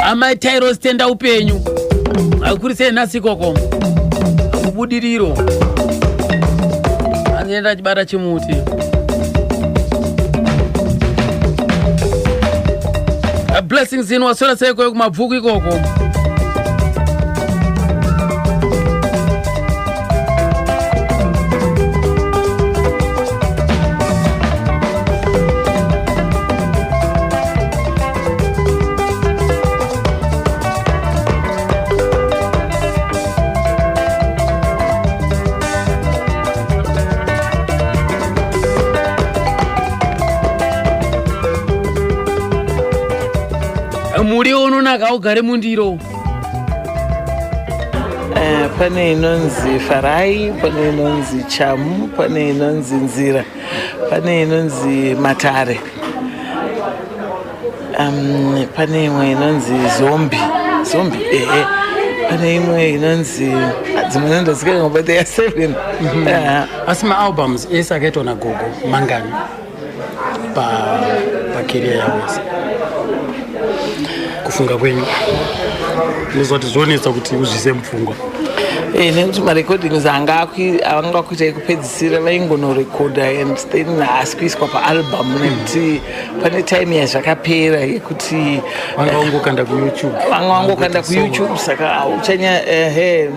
Amai Tairos, tenda upenyu akurisei nhasi ikoko kubudiriro andienda chibata chimuti. Blessings ino waswera seiko kumabvuku ikoko? Muriwo unonaka ugare mundiro. Pane inonzi Farai, pane inonzi Chamu, pane inonzi Nzira, pane inonzi Matare, pane imwe inonzi Zombi Zombi, ehe, pane imwe inonzi dzimwe nondazikanwa, but they are seven. Asi maalbums ese akaitwa nagogo mangani pacareer yavo ese, kufunga kwenyu? Ndozvati zvonetsa kuti uzvise mupfungwa. Nekuti marecordings anga avanga kuita ekupedzisira vaingonorekodha and then haasi kuiswa paalbum, nekuti pane time yazvakapera yekuti vanga vangokanda kuYouTube. Vanga vangokanda kuYouTube, saka hauchanya ehe, 1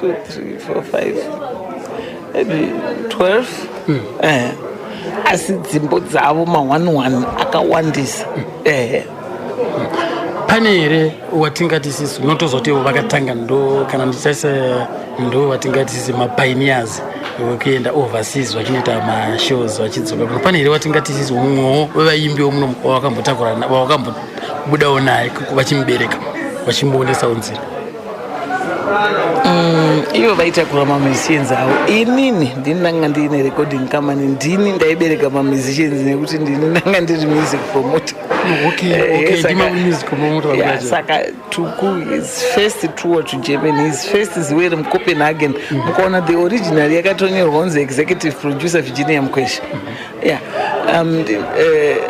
2 3 4 5, maybe 12. Asi dzimbo dzavo ma11 akawandisa, ehe. Pane here watingati sisi unotozoti ivo vakatanga, ndo kana ndichaisa ndo watingati sisi mapioneers wekuenda overseas vachinoita mashows vachidzoka kuno? Pane here watingati sisi mumwewo wevaimbi womuno wawakambotakura, wawakambobudawo naye vachimubereka, vachimuonesawo nzira? Ivo vaitakura mamusicians avo. Inini ndini ndanga ndiine recording company, ndini ndaibereka mamusicians, nekuti ndini ndanga ndiri music promoter. Ndima music promoter. Yeah, vakuita. Saka Tuku, his first tour to Germany, his first ziwere muCopenhagen, mukaona the original yakatonyorwa kunzi executive producer Virginia Mukwesha. Yeah,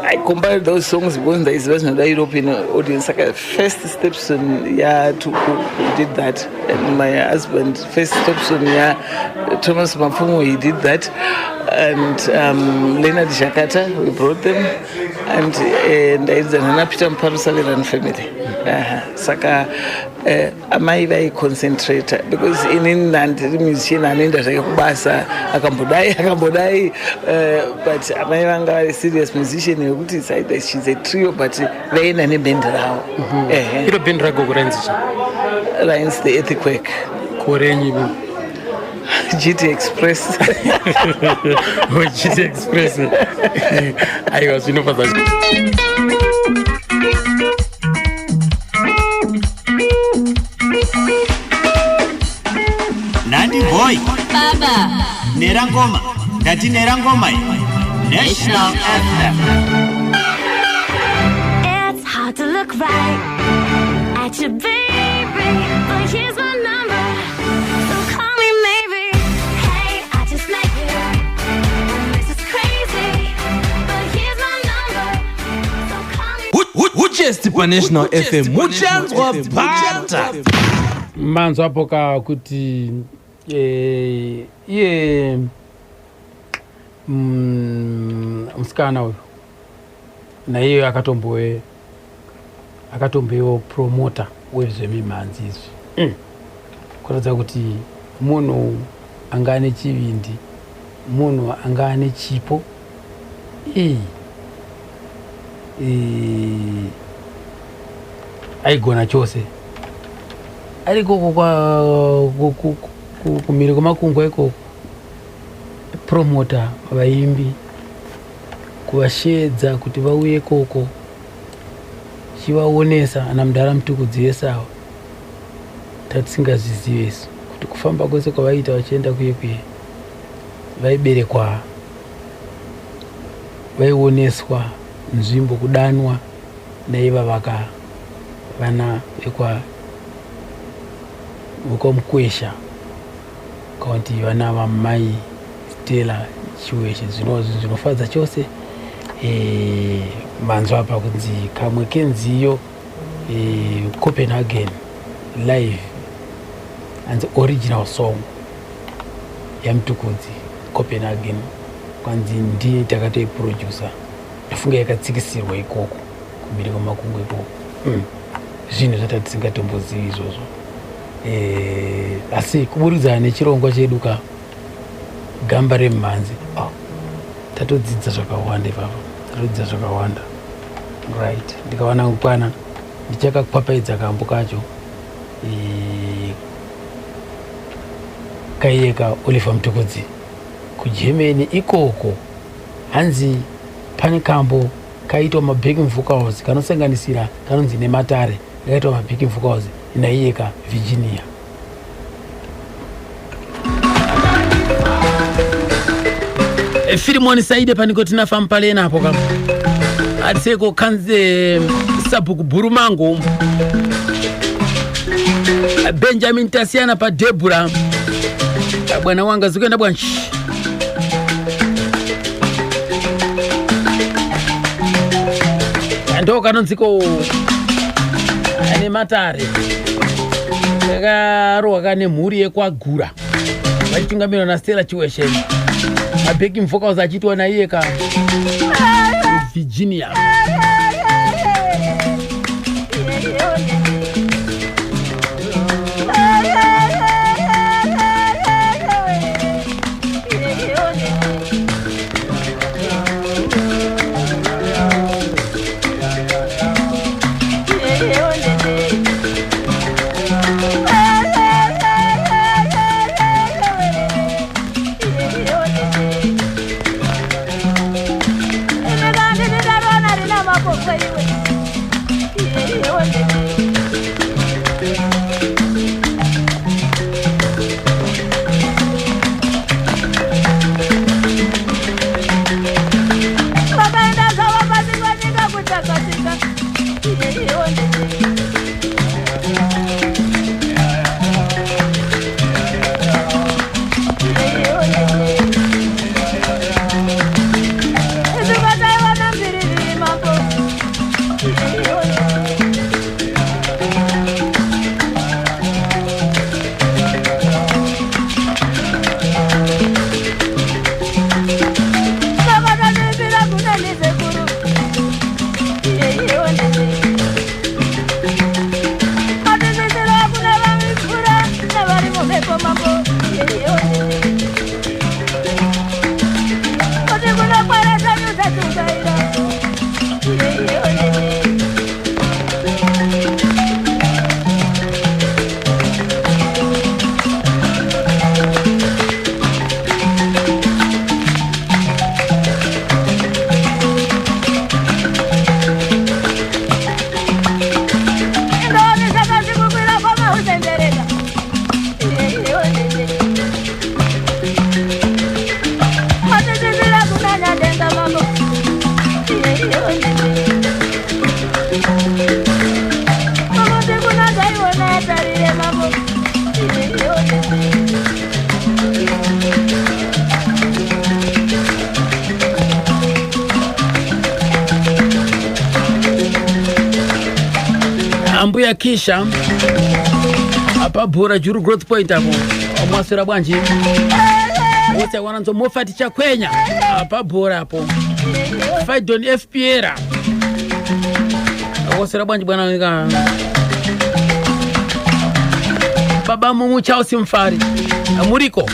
I compiled those songs because ndaiziva zvinoda European audience. Saka first stepson yaTuku did that, and my husband, first stepson ya Thomas Mapfumo, he did that, and Leonard Jakata, we brought them, and ndaidzana naPeter Muparusaveran family. Aha. Saka amai vaiconcentrata because inini handiri musician anoenda zvake kubasa, akambodai akambodai, but amai vanga vari serious musician yekuti it's either she's a trio, but vaienda nebhendi ravo. Ehe. Iro bhendi ragogo rainzi chii? Rainzi The Earthquake. Korenyi? GT Express. GT Express. Aiwa, zvinofadza. Nandi boy. Baba. Nera ngoma, ndati nera ngoma iyi. National FM. It's hard to look right at you, baby, but here's my number, so call me maybe. Hey, I just met you, and this is crazy, but here's my number, so call me. Uchesti paNational FM muchanzwa bhata. Manzwapo ka kuti iye musikana uyu naiye akatomboewo promoter wezvemimhanzi izvi, kuratidza kuti munhu anga ane chivindi, munhu anga ane chipo. Aigona chose ari ikoko kumhiri kwemakungwa ikoko, promota vaimbi, kuvashedza kuti vauye ikoko. Chivaonesa ana mudhara Mutukudzi vese ava, tatisingazvizive isu kuti kufamba kwese kwavaiita vachienda kuye kuye, vaiberekwa, vaioneswa nzvimbo, kudanwa naiva vaka vana vekwa vekwaMukwesha, kaunti, vana vamai Stella Chiweshe. Zvinova zvinhu zvinofadza chose. Manzwa apa kunzi kamwe kenziyo, Copenhagen live, anzi original song yaMutukudzi, Copenhagen, kwanzi ndiye takatoiproducer. Ndafunga yakatsikisirwa ikoko kumhiri kwamakungu ikoko. Zvinhu zvatati tisingatombozivi izvozvo. Asi kuburikidza nechirongwa chedu ka Gamba Remumhanzi, oh, tatodzidza zvakawanda ipapo, tatodzidza zvakawanda. Right, ndikawana kukwana ndichakakwapaidza kambo kacho, kaiyeka Oliver Mutukudzi kuGermany ikoko. Hanzi pane kambo kaitwa mabacking vocals kanosanganisira kanonzi Nematare, rakaitwa mabacking vocals naiyeka Virginia. Filimoni Saide panikotina fampalena apo kam atiseko kanze sabhuku Bhurumango Benjamin Tasiyana paDebura. Bwana wanga zikuenda bwanchi? Ndo kanonziko Nematare, kakarohwa kane mhuri yekwaGura vachitungamirwa naStella Chiweshe, mabacking vocals achiitwa naiye ka Virginia. Vakaenda zvavo pasi panyika kutsakatika. Isu vataiwana mbiriviri mambo. Vakatanipira kune misekuru. Matisisira kune vamivura nevari mumhepo mambo. Kuti kunokweresa nyudzadzungaira. Indoni dzakazvikukwira kwamahuzendereka. Matisisira kuna Nyadenga mambo. Mamuti kuna Zaiona yatarire mambo. Ambuya Kisha apa Bhura Juru Growth Point apo, mwaswera bwanji? Wose wananzo Mofati Chakwenya apa Bhura apo, Fidon Fpr, waswera bwanji bwana ka baba Mumu Charles Mfari muriko?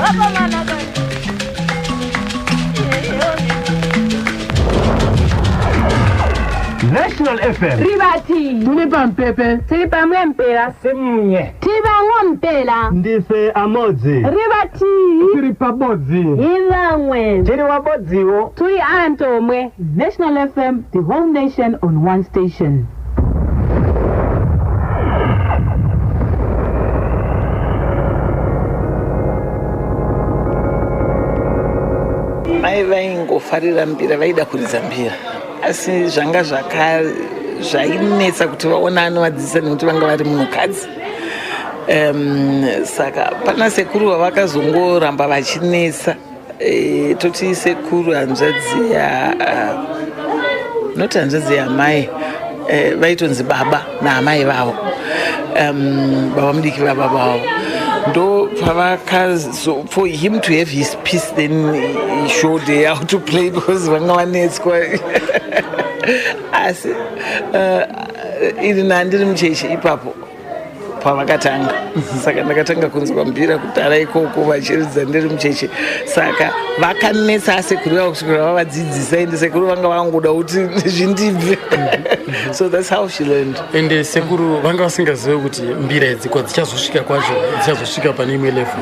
Vakomana kani. National FM. Rivati. Tuli pampepe. Tili pamwe mpela. Simnye. Tivang'o mpela. Ndife amodzi. Rivati. Tiri pabodzi. Ivamwe. Tiri wabodziwo. Turi antomwe. National FM, the whole nation on one station. Mai vaingofarira mbira, vaida kuridza mbira, asi zvanga zvaka zvainetsa kuti vaona anovadzidzisa nekuti vanga vari munhukadzi. Saka pana sekuru vavakazongoramba vachinetsa, toti sekuru hanzvadzi ya not hanzvadzi yamai, vaitonzi baba naamai vavo, baba mudiki vababa vavo. Ndo pavakazo, for him to have his peace, then he showed her how to play because vanga vanetswa. Asi ini nandiri mucheche ipapo pavakatanga, saka ndakatanga kunzwa mbira kudhara ikoko vachiridza ndiri mucheche. Saka vakanetsa asekuru vavo kusvikira vavadzidzisa, ende sekuru vanga vangoda kuti zvindibve. So that's how she learned. Ende sekuru vanga vasingazive kuti mbira idzi kwadzichazosvika kwacho, dzichazosvika pane imwe level?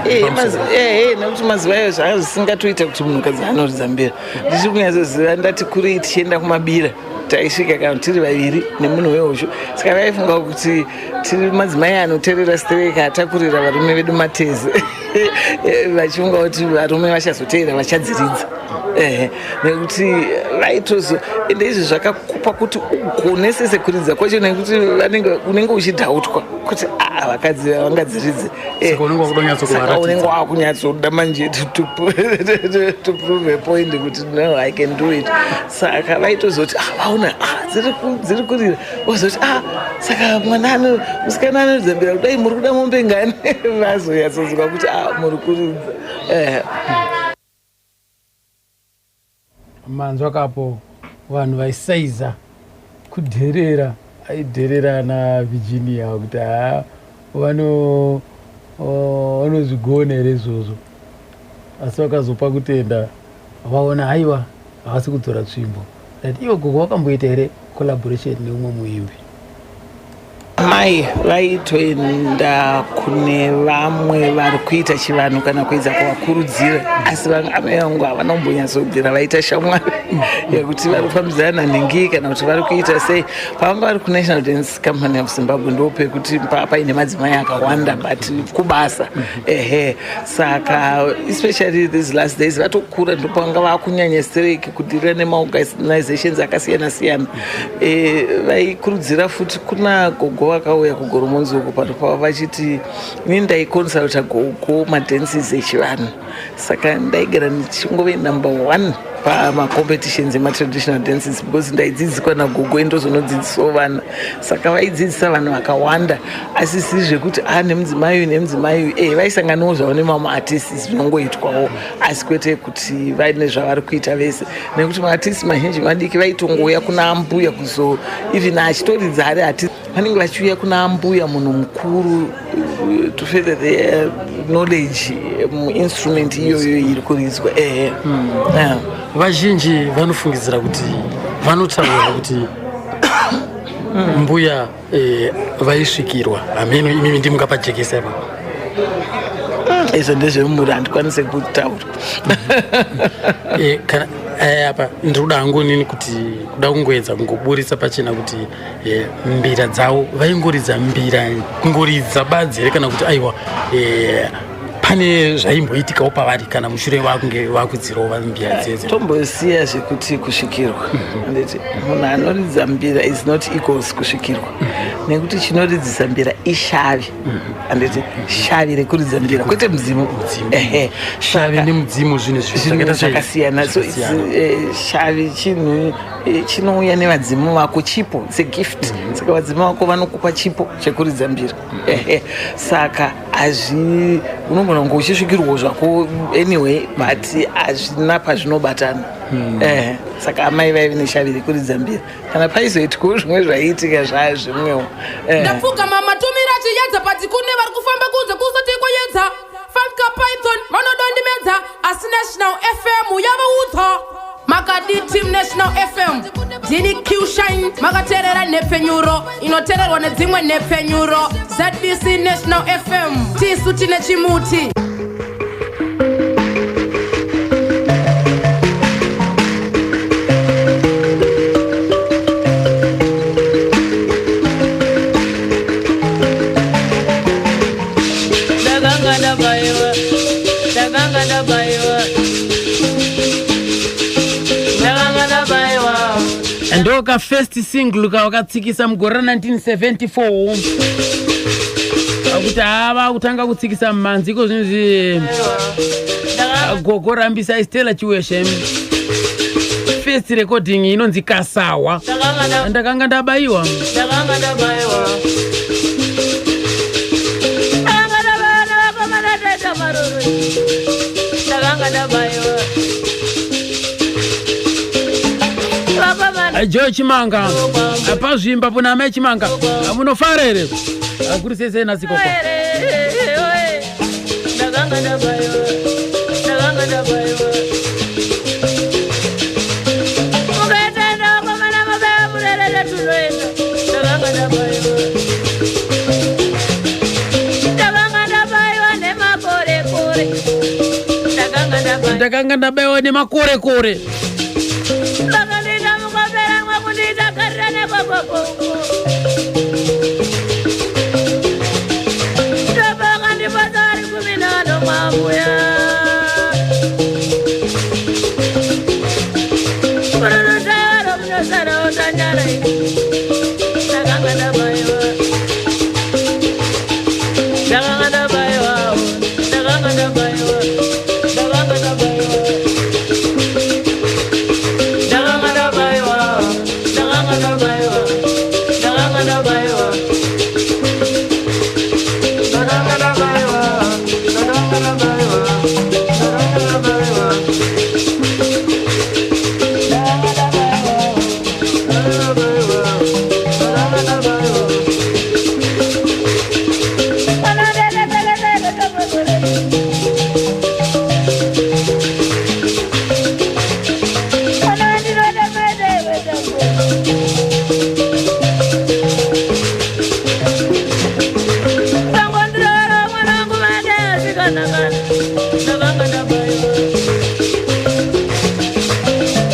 Nekuti mazuva ayo zvanga zvisingatoita kuti munhukadzi anoridza mbira. Ndichiri kunyatsoziva ndati kurei tichienda kumabira, taisvika kana tiri vaviri nemunhu wehosho, saka vaifunga kuti tiri madzimai anoteerera stereka, atakurira varume vedu mateze, vachifunga kuti varume vachazoteera vachadziridza. Ehe, nekuti vaitozo, ende izvi zvakakupa kuti ugonesese kuridza kwacho, nekuti vanenge unenge uchidhautwa kuti aa, vakadzi vangadziridze. Saka unenge wakuda kunyatsokuvaratidza. Saka unenge wakunyatsoda manje to prove a point kuti no, I can do it. Saka vaitozoti, ah, vaona, ah, dziri kurira, vozoti, ah, saka mwana ano musikana anoridza mbira kudai, muri kuda mombe ngani? Vazonyatsonzwa kuti, ah, muri kuridza. Manzwa kapo, vanhu vaisaiza kudherera, aidherera naVirginia kuti haa, vanozvigona here izvozvo? Asi vakazopa kutenda vaona haiwa, havasi kudzora tsvimbo. That ivo gogo vakamboita here collaboration neumwe muimbi? Mai vaitoenda kune vamwe vari kuita chivanhu kana kuedza kuvakurudzira, asi amai vangu havana kumbonyatsobvira vaita shamwari yekuti vari kufambidzana nanhingi kana kuti vari kuita sei. Pavanga vari kuNational Dance Company of Zimbabwe, ndo pekuti paine madzimai akawanda, but kubasa, ehe. Saka especially these last days vatokura, ndopavanga vakunyanya stereki kudirira nemaorganizations akasiyana siyana. Vaikurudzira futi kuna gogo vakauya kuGoromonzi uko pano pava vachiti ini ndaiconsulta gogo madances echivanhu, saka ndaigara ndichingove number one pamacompetitions ematraditional dances because ndaidzidziswa nagogo, endozonodzidzisawo vana. Saka vaidzidzisa vanhu vakawanda, asi siri zvekuti a nemudzimai uyu nemudzimai uyu. Vaisanganawo zvavo nemamwe artists, zvinongoitwawo, asi kwete kuti vaine zvavari kuita vese, nekuti maartists mazhinji madiki vaitongouya kuna ambuya kuzo, even achitoridza ari artist, vanenge vachiuya kuna ambuya munhu mukuru to further their knowledge muinstrument iyoyo iri kuridzwa, ehe. Yeah. Vazhinji vanofungidzira kuti, vanotaura kuti mbuya vaisvikirwa. Hameno imimi ndimungapajekesa ipapo. Izvo ndezvemumuri, handikwanise kutaura. Kana apa ndiri kuda hangu nini kuti kuda kungoedza kungoburitsa pachena kuti mbira dzavo vaingoridza mbira kungoridza badzi here, kana kuti aiwa, pane zvaimboitikawo pavari kana mushure vakunge vakudzirova mbira dzedze? Tombosiya zvekuti kusvikirwa. Handiti munhu anoridza mbira is not equals kusvikirwa, nekuti chinoridzisa mbira ishavi, handiti? Shavi rekuridza mbira, kwete mudzimu, ehe. Shavi nemudzimu zvinhu zvinhu zvakaita sei? Zvakasiyana. So it's, Zvakasiyana. Shavi chinhu chinouya nevadzimu vako, chipo, it's a gift. Saka vadzimu vako vanokupa chipo chekuridza mbira, ehe. Saka hazvi, unogona kunge uchisvikirwawo zvako anyway, but hazvina pazvinobatana, ehe. Saka amai vaive neshavi rekuridza mbira, kana paizoitikawo zvimwe zvaiitika zvaa zvimwewo. Ndapfugama, matumira chiyedza pati kune vari kufamba kunze kusati kwayedza. Fanka Python vanodondimedza, asi National FM yavaudza. Makadi team National FM, ndini Qshine, makateerera nhepfenyuro inoteererwa nedzimwe nhepfenyuro, ZBC National FM. Tisu tine chimuti. ndabayiwa. Ndakanga ndabayiwa. Ndoka first single kawakatsikisa mugore ra1974, akuti hava kutanga kutsikisa mmanzi iko zvinzi gogo Rambisai Stella Chiweshe, first recording inonzi Kasawa. Ndakanga ndabayiwa. Ndakanga ndabayiwa. Ndakanga ndabayiwa navakomana taita maroro. Ndakanga ndabayiwa. Vakomana. Joe Chimanga pazvimba puna amai Chimanga, munofara here? Kuri sei nasikoko? Ndakanga ndabayiwa. Ndakanga ndabayiwa. Mukaenda vakomana mabaya murerere tunoenda. Ndakanga ndabayiwa. Ndakanga ndabayiwa nemakorekore. Ndakanga ndabayiwa. Ndakanga ndabayiwa nemakorekore. Vakandiita mukopera mwakundiita karira nekwakwakongo. Ndopakandipasa vari 15 mwambuya. Kururutayaro munosara utanyara. Ndakanga ndabayiwa. Ndakanga ndabayiwa. Ndakanga ndabayiwa. Ndakanga ndabayiwa. Ndakanga ndabayiwa. Ndakanga ndabayiwa. Ndakanga ndabayiwa. Ndakanga ndabayiwa. Ndakanga ndabayiwa. Ndakanga ndabayiwa. Ndakanga ndabayiwa. Sangondirora mwanangu vadeasikanakana. Ndakanga ndabayiwa.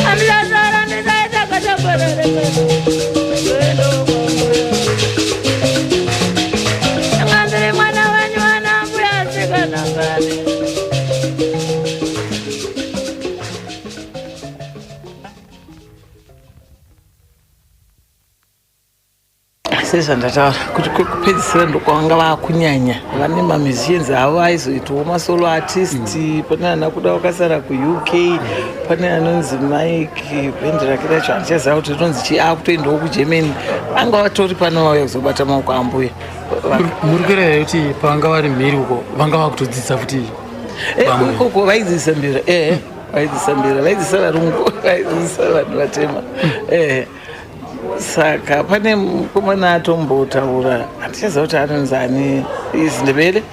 Andisasara ndisaita katambarare. Ndiri mwana wenyu vanambuya asikanakana. Sezvandataura kuti kwekupedzisira ndokwavanga vakunyanya vane mamusicians avo aizoitawo masolo artist. Pane ana kuda vakasara kuUK, pane anonzi Mike, bhendi rake racho handichaziva kuti rinonzi chii, akutoendawo kuGermany. Anga vatori pano vauya kuzobata maoko ambuya. Muri kureva here kuti pavanga vari mhiri uko vanga vakutodzidzisa futi vamwe? Ikoko vaidzidzisa mbira, ehe, vaidzidzisa mbira, vaidzidzisa varungu, vaidzidzisa vanhu vatema, ehe. Saka pane mukomana atombotaura, handichaziva kuti anonzi ani, isiNdebele.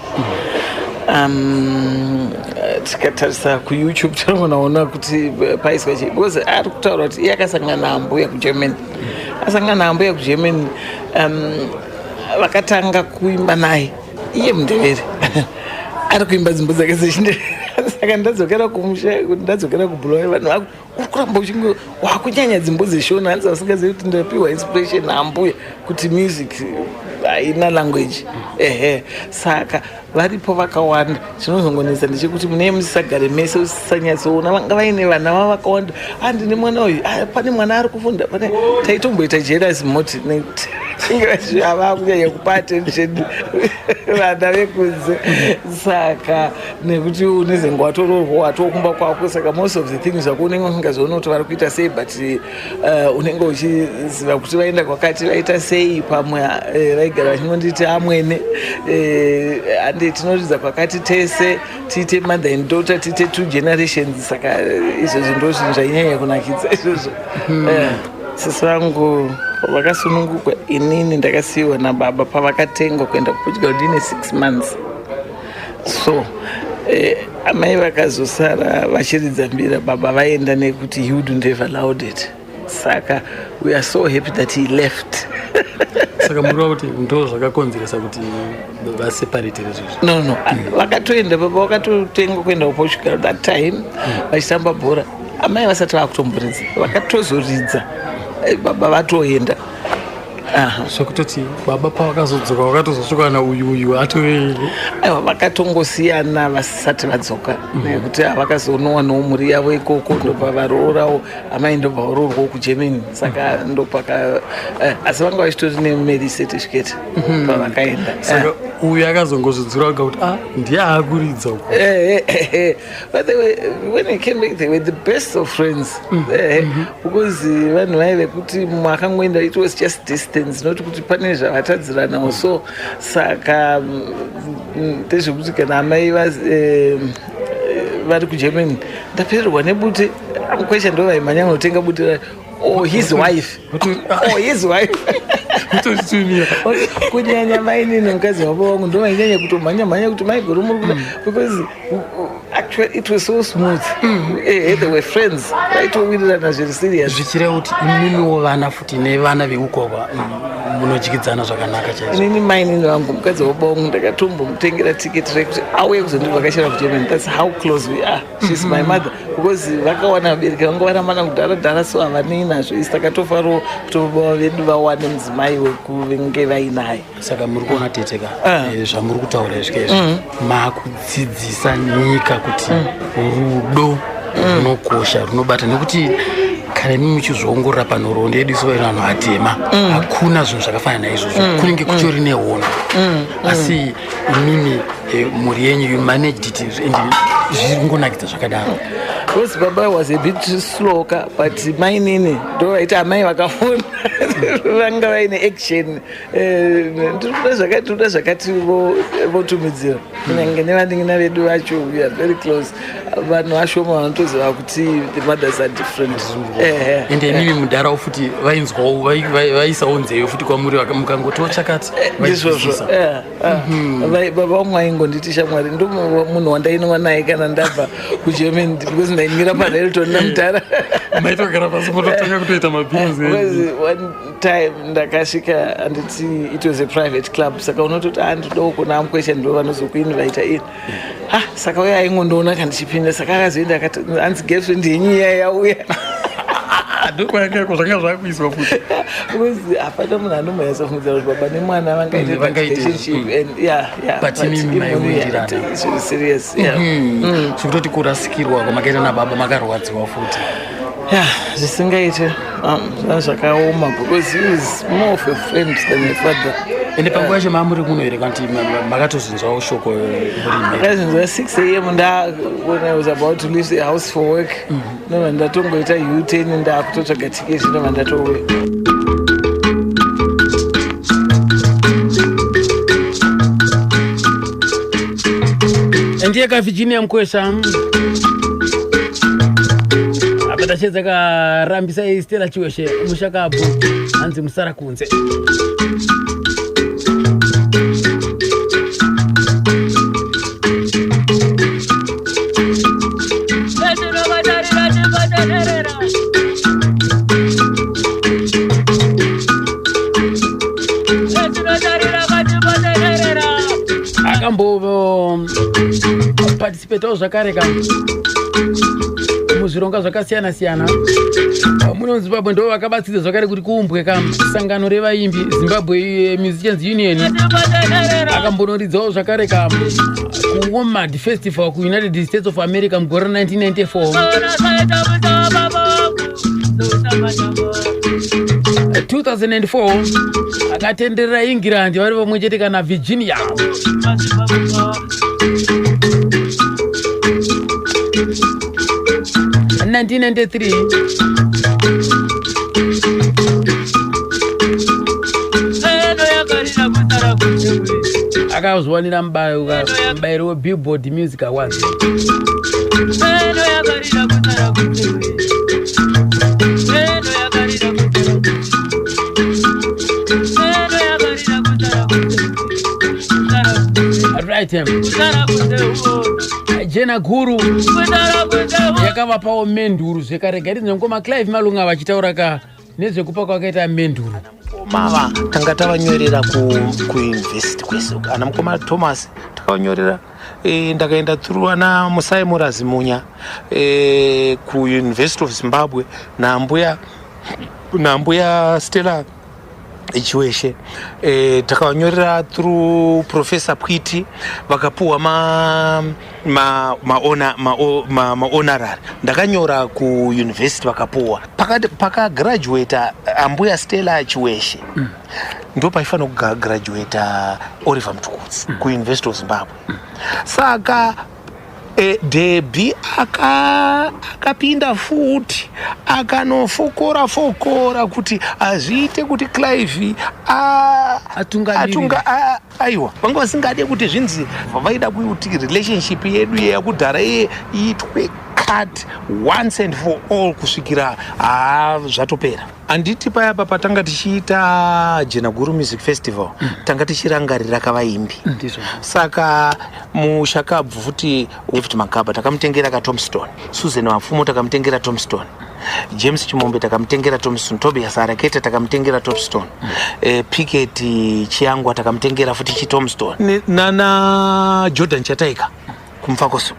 Tikatarisa kuYouTube tinogonaona kuti paiswa chii, because ari kutaura kuti iye akasangana naambuya kuGermany, asangana naambuya kuGermany, vakatanga kuimba naye, iye muNdevere ari kuimba dzimbo dzake dzechindevere. Saka ndadzokera kumusha, ndadzokera kuBulawayo, vanhu vaku uri kuramba uchinge wakunyanya dzimbo dzeshona. Hanzi vasingazivi kuti ndapiwa inspiration naambuya kuti music haina language, ehe. Saka varipo vakawanda. Chinozongonetsa ndechekuti mune musisagare mese, usisanyatsoona vanga vaine vana vavo vakawanda. A, ndine mwana uyu. Ah, pane mwana ari kufunda, pane taitomboita jealous moti ava kunyanya kupa attention vana vekunze. Saka nekuti unezenge watoroorwa, watokumba kwako, saka most of the things zvako unenge usingazooni kuti vari kuita sei, but unenge uchiziva kuti vaenda kwakati, vaita sei. Pamwe vaigara vachingonditi amwene, hande tinoridza kwakati tese, tiite mother and daughter, tiite two generations. Saka izvozvo ndo zvinhu zvainyanya kunakidza izvozvo. Sisi vangu vakasunungukwa, inini ndakasiyiwa nababa pavakatengwa kuenda kuPortugal ndine 6 months. So amai vakazosara vachiridza mbira baba vaenda, nekuti he wouldn't have allowed it. Saka we are so happy that he left. Saka mureva kuti ndo zvakakonzeresa kuti vaseparate izvozvo? No, vakatoenda, baba vakatotengwa kuenda kuPortugal that time vachitamba bhora, amai vasati vakutomboridza. Vakatozoridza baba vatoenda. Zvekutoti baba pavakazodzoka vakatozosvika na uyu uyu atove Aiwa, vakatongosiyana vasati vadzoka, nekuti havakazonowanawo mhuri yavo ikoko, ndobva varoorawo. Amai ndobva varoorwawo kuGermany, saka ndopaka asi vanga vachitori nemarriage certificate pavakaenda. Saka uyu akazongozvidzura oga kuti, ah, ndiye aakuridza uku. But they were, when he came back, they were the best of friends. Because vanhu vaive kuti mumwe akangoenda, it was just distance, not kuti pane zvavatadziranawo. So saka ndezvekuti kana amai vari kuGermany, ndapererwa nebute, amukwesha ndo vaimhanya kunotenga bute racho, or his wife, or his wife. Kunyanya mainini, mukadzi wavo wangu, ndo vainyanya kutomhanya mhanya kuti maiguru muri kuda, because actually it was so smooth. They were friends, vaitowirirana zviri serious. Zvichireva kuti imimiwo vana futi nevana veukova munodyidzana zvakanaka chaizvo. Inini mainini vangu, mukadzi wababa wangu, ndakatombomutengera tiketi rekuti auye kuzondivhakachira kuGermany. That's how close we are. She's my mother, because vakawana vabereki vanga varamana kudhara dhara, so havanei nazvo. Isi takatofarawo kuti baba vedu vawane mudzimai wekuvenge vainaye. Saka muri kuona, teteka, zvamuri kutaura izvi izvi, makudzidzisa nyika kuti rudo runokosha, runobata, nekuti kana imi muchizviongorora panhoroondo yedu isu vanhu vatema, hakuna zvinhu zvakafanana naizvozvo. Kunenge kutori nehondo, asi imimi, mhuri yenyu, you managed it and zviri kungonakidza zvakadaro. Because baba was a bit slow ka, but mainini ndo vaiti amai vakafona, vanga vaine action. Ndiri kuda zvakati, toda zvakati, votumidzira. Kunyange nevanin'ina vedu vacho, we are very close. Vanhu vashoma vanotoziva kuti the mothers are different. Ende imimi mudharawo futi vainzwawo, vaisawo nzeve futi kwamuri, mukangotiwo chakati Ndizvozvo. vaizwisisa. Baba vangu aingonditi shamwari, ndo munhu wandainwa naye kana ndabva kuGermany, because ndaimira paRailton namudhara. Maitogara pasi mototanga kutoita mabhizi. Because one time ndakasvika, handiti it was a private club, saka unototi, ah, ndodawo kuona amukwesha, ndo vanozokuinvita in. Ah, saka uye aingondoona kandichipinda, saka akazoenda akati, hanzi, "Girlfriend yenyu iya yauya." Ndokwayakaiko zvanga zvakuiswa futi. Because hapana munhu anombonyatsofungidzira kuti baba nemwana vangaite that Vangaite, relationship. And yeah, But imimi imimi, maiwirirana. it's very serious, yeah. Zvekutoti kurasikirwa kwamakaita nababa makarwadziwa futi. Yeah, zvisingaite. Zvanga zvakaoma because he is more of a friend than a father. Ende panguva yacho mamuri kuno here, kana kuti makatozinzwawo shoko muri mheri? Ndakazvinzwa 6 am nda when I was about to leave the house for work. Ndobva ndatongoita U10, ndakutotsvaga tiketi, ndobva ndatouya. Ndiye ka Virginia Mukwesha apa tachedza karambisa Stella Chiweshe, mushakabvu, hanzi musara kunze. Akambo participatawo zvakare ka muzvironga zvakasiyana siyana muno muZimbabwe. Ndo vakabatsiridza zvakare kuti kuumbwe ka sangano revaimbi, Zimbabwe Musicians Union. Akambonoridzawo zvakare ka kuWomad Festival kuUnited States of America mugore ra1994. 2004 akatenderera England vari vamwe chete kana Virginia. 1993 akazviwanira mubayiro weBillboard Music Awards. Eno yakarira kusara kunze. Eno yakarira kusara kunze. Eno yakarira kusara kunze. Right. Kusara kunze uona. Jena Guru Kusara kunze uona. yakavapawo menduru zvekare. Gairinzwa mukoma Clive Malunga vachitaura ka nezvekupa kwakaita menduru. Mava tanga tavanyorera kuuniversity kwese uko. Ana mukoma Thomas takavanyorera. Ndakaenda through ana Musai Murazimunya kuUniversity of Zimbabwe, nambuya Stella. Chiweshe. Takavanyorera through Professor Pwiti, vakapuwa mahonorary ma, ma, ma, ma Ndakanyora kuuniversity, vakapuwa. Pakagraduata ambuya Stella Chiweshe, ndo paifanira kugraduata Oliver Mtukudzi kuUniversity of Zimbabwe. Saka Debi akapinda futi, akanofokora fokora kuti hazviite kuti Clive Atungamirire. Aiwa, vanga vasingade kuti zvinzi, vaida kuti relationship yedu yekudhara iye iitwe cut once and for all kusvikira haa zvatopera. Handiti payapa patanga tichiita Jenaguru Music Festival, tanga tichirangarira kavaimbi. Ndizvo. Saka mushakabvu futi David Makaba takamutengera katombstone, Susan Mapfumo takamutengera tombstone, James Chimombe takamutengera tombstone, Tobias Araketa takamutengera tombstone, Picket Chiyangwa takamutengera futi chitombstone. Nana Jordan Chataika kuMufakose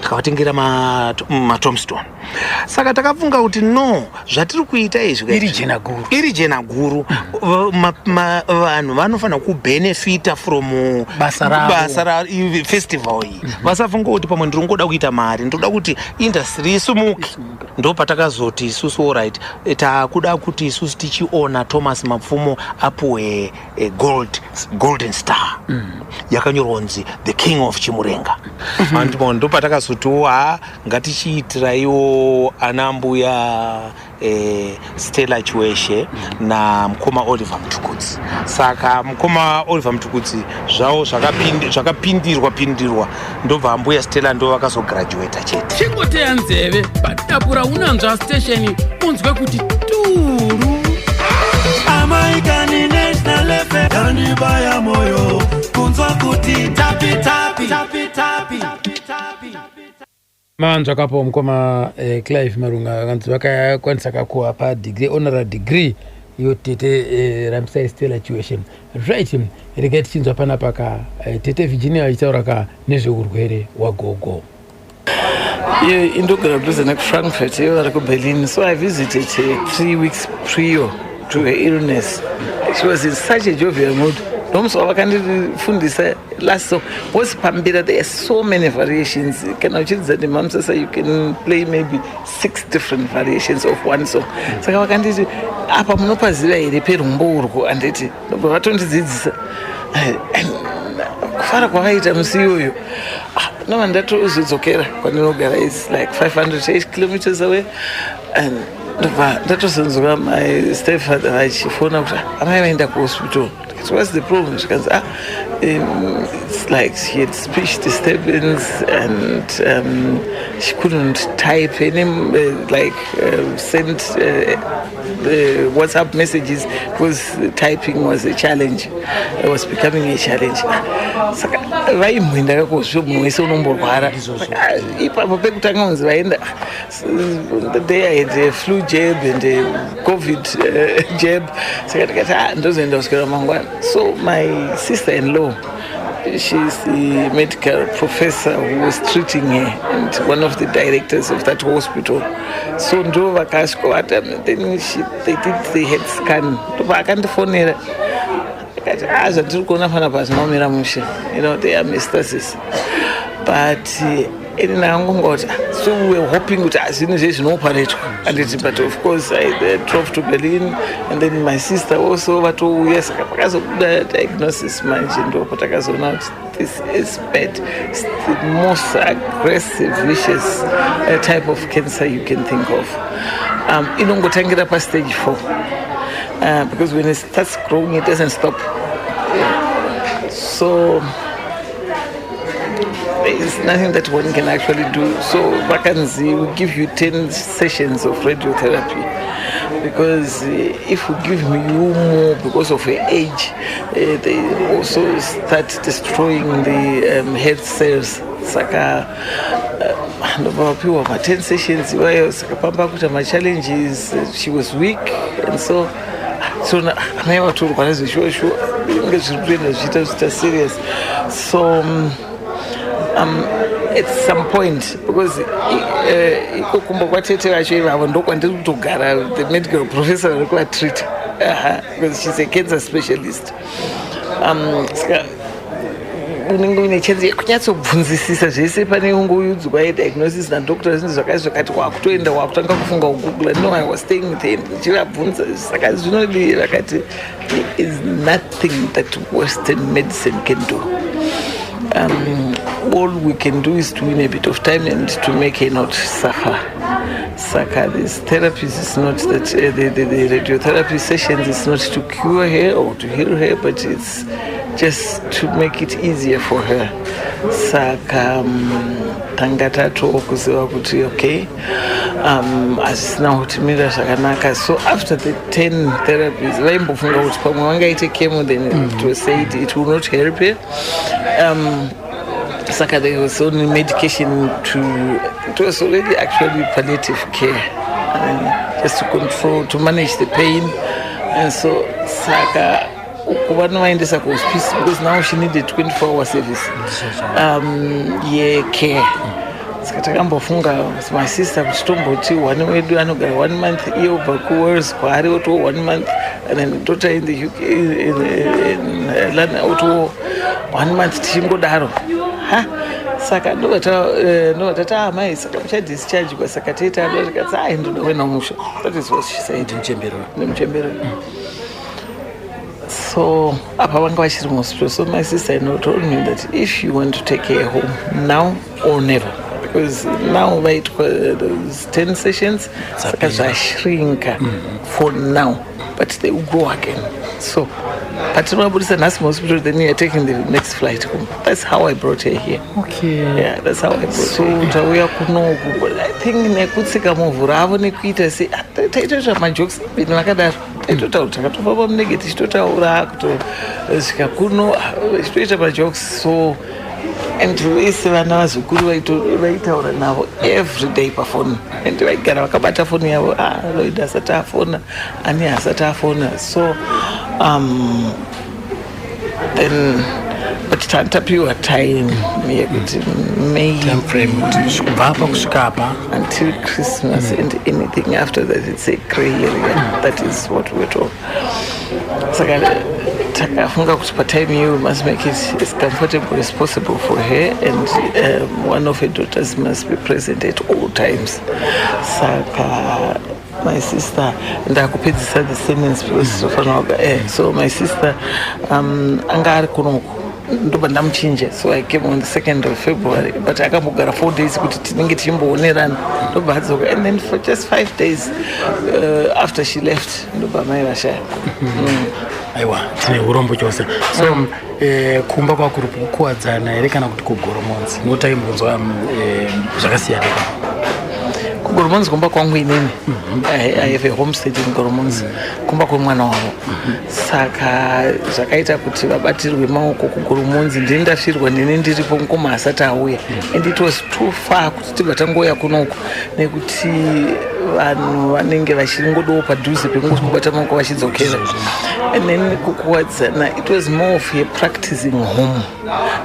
takavatengera matombstone. Saka takafunga kuti no, zvatiri kuita izvi Iri jena guru. Iri jena guru. Vanhu vanofanira kubenefita from Basa ravo. Basa festival iyi. Vasafunga kuti pamwe ndiri ngoda kuita mari, ndoda kuti industry isimuke. Ndo patakazoti isusu, alright, takuda kuti isusu tichiona Thomas Mapfumo apuwe golden star yakanyorwa kunzi "The King of Chimurenga". Andimo ndo patakazotiwo, ha, ngatichiitiraiwo ana mbuya Stella Chiweshe namukoma Oliver Mutukudzi. Saka mukoma Oliver Mutukudzi zvavo zvakapindirwa pindirwa, ndobva ambuya Stella ndo vakazograduata chete. Chingoteya nzeve padapura unanzva station, unzwe kuti turu. Amaikani, National FM yanibaya moyo kunzwa kuti tapi tapi tapi tapi. Manzwa kapo mukoma Clive Marunga akanzi vakakwanisa kakuva padegree, honorary degree, iyo tete Rambisai Stella Chiweshe. Right, regai tichinzwa panapa ka tete Virginia vachitaura ka nezveurwere hwagogo. Iyo indogara kudhuze nekuFrankfurt, iyo vari kuBerlin. So I visited her 3 weeks prior to her illness. She was in such a jovial mood. Ndomusi wavakandifundisa last song, because pambira there are so many variations. Kana uchiridza neMamusasa, you can play maybe six different variations of one song. Saka vakanditi, "Apa munopaziva here perumbo urwo?" Anditi ndobva vatondidzidzisa. Kufara kwavaita musi iyoyo. Ah, nova ndatozodzokera kwandinogara, is like 508 kilometers away, and ndobva ndatozonzwa my stepfather vachifona kuti, "Ah, amai vaenda kuhospital." Ndikati, "What's the problem?" Zvikanzi, "Ah, it's like she had speech disturbance and she couldn't type any like send the WhatsApp messages because typing was a challenge. It was becoming a challenge." Saka vaimboenda kakozvo, munhu wese unomborwara. Saka, ah, ipapo pekutanga kunzi vaenda, the day I had a flu jab and a COVID jab. Saka ndikati, "Ah, ndozoenda kuswera mangwana." So my sister in law, she's the medical professor who was treating her and one of the directors of that hospital, so ndo vakasvika vata. Then they did the head scan. Ndobva akandifonera akati, "Ah, zvandiri kuona panapa hazvina kumira mushe. They are metastasis." But ini ndakangonga kuti, ah, so we were hoping kuti, ah, zvinhu izvi zvinooparetwa, anditi? But of course I drove to Berlin and then my sister also vatouya. Saka pakazobuda diagnosis manje, ndo patakazoona kuti this is bad. It's the most aggressive, vicious type of cancer you can think of. Inongotangira pastage 4, because when it starts growing, it doesn't stop. So there is nothing that one can actually do. So vakanzi, "We give you 10 sessions of radiotherapy because if we give you more, because of her age, they also start destroying the head cells." Saka ndobva vapiwa ma10 sessions iwayo. Saka pamba kuita machallenges, she was weak, and so amai vatorwa nezveshuwa shuwa, inge zviri kutoenda zvichiita zviita serious. So at some point, because iko kumba kwatete vacho ivavo ndokwandiri kutogara, the medical professor vari kuvatreata. Because she's a cancer specialist. Saka unenge uine chance yekunyatsobvunzisisa zvese pane ungoyudzwa yediagnosis nadoctor, zvinhu zvakati zvakati, wakutoenda wakutanga kufunga kugoogla. No, I was staying with him, ndichivabvunza, saka zvinodii? Vakati there is nothing that Western medicine can do. All we can do is to win a bit of time and to make her not suffer. Saka this therapies is not that the radiotherapy sessions is not to cure her or to heal her, but it's just to make it easier for her. Saka tanga tatokuziva kuti okay, hazvisina kutimira zvakanaka. So after the 10 therapies, vaimbofunga kuti pamwe vangaite chemo, then it was said it will not help her. Saka there was only medication to, it was already actually palliative care, just to control, to manage the pain. And so saka kuva novaendesa kuhospice because now she needed 24 hour service yecare. Saka takambofunga, my sister, kuti tomboti one wedu anogara one month, iye obva kuWales kwaari otowo one month, and then daughter in the UK, in London, otowo one month, tichingodaro. Ha, saka ndobva tati, "Amai, saka muchadischargwa, saka toita ado." Tikati, "Ai, ndoda kuenda kumusha." That is what she said. Nemuchembero. Nemuchembero. So apa vanga vachiri muhospital. So my sister in told me that if you want to take her home, now or never, because now vaitwa those 10 sessions, saka zvashrinka for now, but they will go again. So patinovabudisa nhasi muhospital, then you are taking the next flight home. That's how I brought her here. Yeah, that's how I brought. So tauya kunoku, I think nekutsika muvhu ravo nekuita se taitoita majokes even vakadaro, taitotaura, takatofamba munenge tichitotaura kutosvika kuno, tichitoita majokes. So and vese vana vazukuru vaitaura navo every day pafoni and vaigara vakabata foni yavo. Ah, Lloyd asati afona, ani asati afona. So then, but tapiwa time yekuti May Time frame kuti kubva apa kusvika apa. Until Christmas, and anything after that, it's a grey area. That is what we're told. Saka takafunga kuti patime iyoyo we must make it as comfortable as possible for her, and one of her daughters must be present at all times. Saka my sister, ndakupedzisa the sentence because tofanira, so my sister anga ari kunoku, ndobva ndamuchinja. So I came on the 2nd of February, but akambogara 4 days kuti tinenge tichimboonerana, ndobva adzoka. And then for just 5 days after she left, ndobva mai vashaya. Aiwa, tine urombo chose. So kumba kwakuri kukuwadzana here kana kuti kuGoromonzi? Notaimbonzwa zvakasiyana. KuGoromonzi kumba kwangu inini. I have a homestead in Goromonzi, kumba kwemwana wavo. Saka zvakaita kuti vabatirwe maoko kuGoromonzi, ndini ndafirwa, ndini ndiripo, mukoma asati auya, and it was too far kuti tibva tangouya kunoku, nekuti vanhu vanenge vachingodawo padhuze pekungoti kubata maoko vachidzokera. And then kukuwadzana, it was more of a practicing home.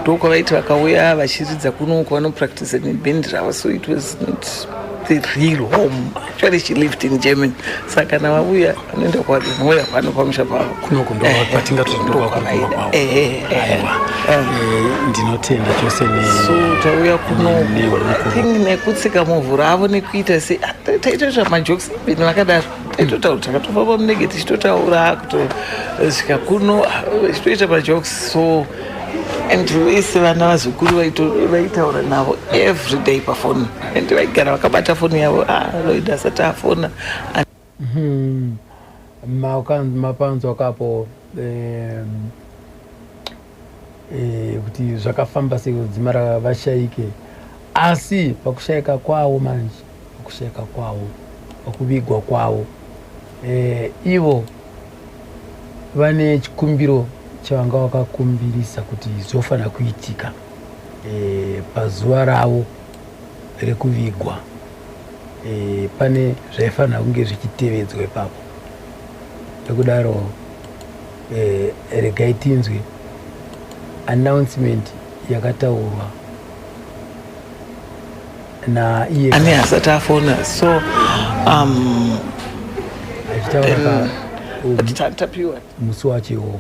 Ndokwavaiti vakauya vachiridza kunoku, vanopractice nebhendi ravo. So it was not the real home. Actually she lived in Germany, saka kana vauya vanoenda kuwadzana pano pamusha pavo. Kunoku ndo patingati ndokwakuri kumba kwavo. Aiwa, ndinotenda chose. So tauya kunoku, I think nekutsika muvhu ravo nekuita se taitoita majokes even vakadaro, taitotaura, takatofamba munenge tichitotaura kutosvika kuno, tichitoita majokes. So and vese vana vazukuru vaitaura navo every day pafoni and vaigara vakabata foni yavo. Ah, Lloyd asati afona. Mapanzwa kapo kuti zvakafamba sei kudzimara vashaike. Asi pakushayika kwavo manje, pakushayika kwavo, pakuvigwa kwavo, ivo vane chikumbiro chavanga vakakumbirisa kuti zvofanira kuitika pazuva ravo rekuvigwa. Pane zvaifanira kunge zvichitevedzwa ipapo. Nekudaro regai tinzwe announcement yakataurwa naiye. Ani asati afona. So achitaura. Tapiwa. Musi wacho iwowo.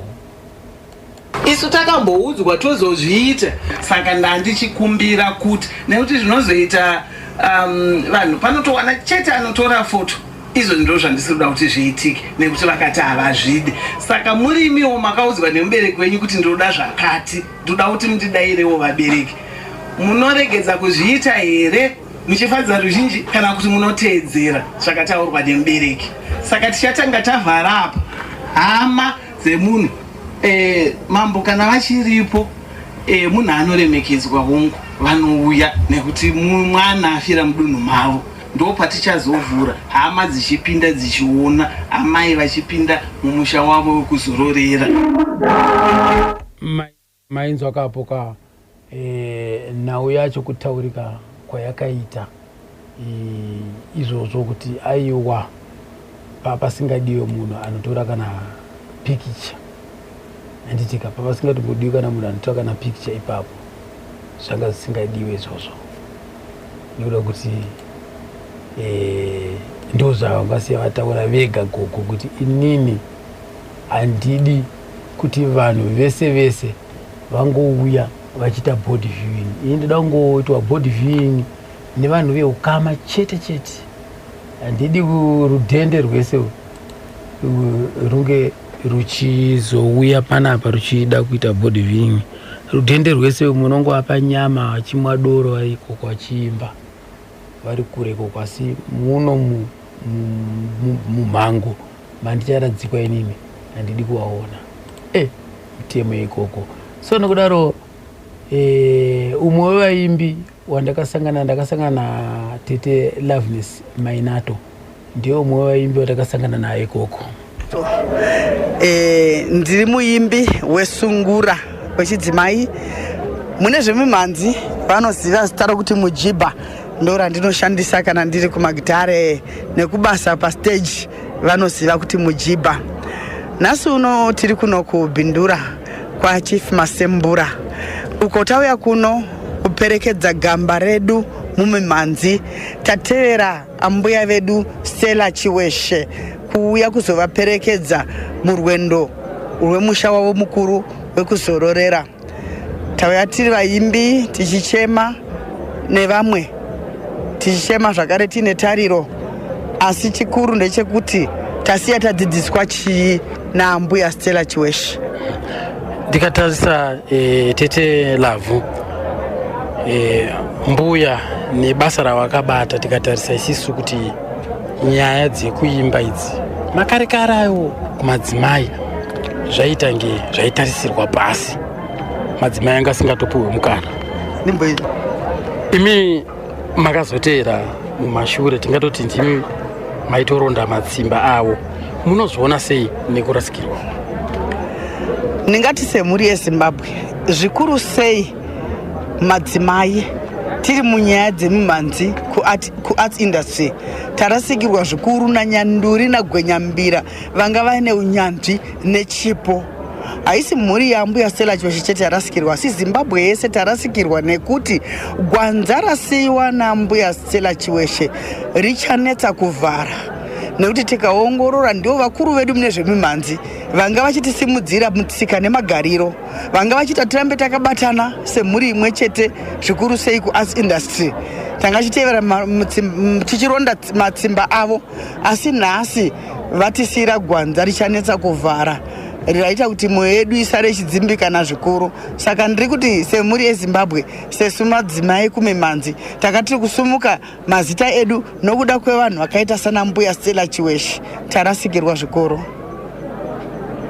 Isu takamboudzwa tozozviita, saka ndandichikumbira kuti nekuti zvinozoita vanhu panotowana chete anotora foto izvo ndo zvandisiri kuda kuti zviitike nekuti vakati havazvidi. Saka murimiwo makaudzwa nemubereki wenyu kuti ndinoda zvakati, ndoda kuti mundidairewo vabereki, munoregedza kuzviita here muchifadza ruzhinji kana kuti munoteedzera zvakataurwa nemubereki? Saka tichatanga tavhara apa hama dzemunhu. Mambo kana vachiripo, munhu anoremekedzwa, hongu vanouya nekuti mwana afira mudunhu mavo. Ndo patichazovhura hama dzichipinda dzichiona amai vachipinda mumusha wavo wekuzororera. Mainzwa kapo ka nhau yacho kutaurika kwayakaita izvozvo kuti aiwa, papasingadiwe munhu anotora kana pikicha, handitika? Papasingatombodiwi kana munhu anotora kana pikicha ipapo, zvanga zvisingadiwe izvozvo nekuda kuti ndo zvavangasiya vataura vega gogo kuti inini handidi kuti vanhu vese vese vangouya vachiita body viewing. Ini ndoda kungoitwa body viewing nevanhu veukama chete chete. Handidi rudhende rwese runge ruchizouya panapa ruchida kuita body viewing. Rudhende rwese munongovapa nyama vachimwa doro vari ikoko, vachiimba vari kure ikoko, asi muno mumhango mandicharadzikwa inini handidi kuvaona. Mitemo ikoko. So nokudaro umwe wevaimbi wandakasangana, ndakasangana natete Loveness Mainato, ndiye umwe wevaimbi watakasangana naye ikoko. Ndiri muimbi wesungura wechidzimai mune zvemimhanzi. Vanoziva zita rokuti Mujibha, ndo randinoshandisa kana ndiri kumagitare nekubasa pastage, vanoziva kuti Mujibha. Nhasi uno tiri kuno kuBindura kwaChief Masembura uko tauya kuno kuperekedza gamba redu mumimhanzi. Tatevera ambuya vedu Stella Chiweshe kuuya kuzovaperekedza murwendo rwemusha wavo mukuru wekuzororera. Tauya tiri vaimbi tichichema nevamwe, tichichema zvakare tiine tariro, asi chikuru ndechekuti tasiya tadzidziswa chii naambuya Stella Chiweshe? Ndikatarisa tete Lavhu, mbuya nebasa ravakabata, tikatarisa isisu kuti nyaya dzekuimba idzi makare kare ayo kumadzimai zvaiita nge zvaitarisirwa pasi, madzimai anga asingatopiwe mukana. Imi makazoteera mumashure, tingatoti ndimi maitoronda matsimba avo, munozviona sei nekurasikirwa? Ndingati semhuri yeZimbabwe, zvikuru sei madzimai tiri munyaya dzemimhanzi kuarts industry, tarasikirwa zvikuru nanyanduri nagwenyambira vanga vaine unyanzvi nechipo. Haisi mhuri yaambuya Stella Chiweshe chete yarasikirwa, asi Zimbabwe yese tarasikirwa nekuti gwanza rasiyiwa naambuya Stella Chiweshe richanetsa kuvhara, nekuti tikaongorora ndivo vakuru vedu mune zvemimhanzi vanga vachitisimudzira mutsika nemagariro, vanga vachiita tirambe takabatana semhuri imwe chete, zvikuru sei kuarts industry tanga chitevera tichironda matsimba avo. Asi nhasi vatisiyira gwanza richanetsa kuvhara, raita kuti mwoyo yedu isare ichidzimbikana zvikuru. Saka ndiri kuti semhuri yeZimbabwe, sesu madzimai kumimhanzi, takatiri kusumuka mazita edu nokuda kwevanhu vakaita sana mbuya Stella Chiweshe. Tarasikirwa zvikuru.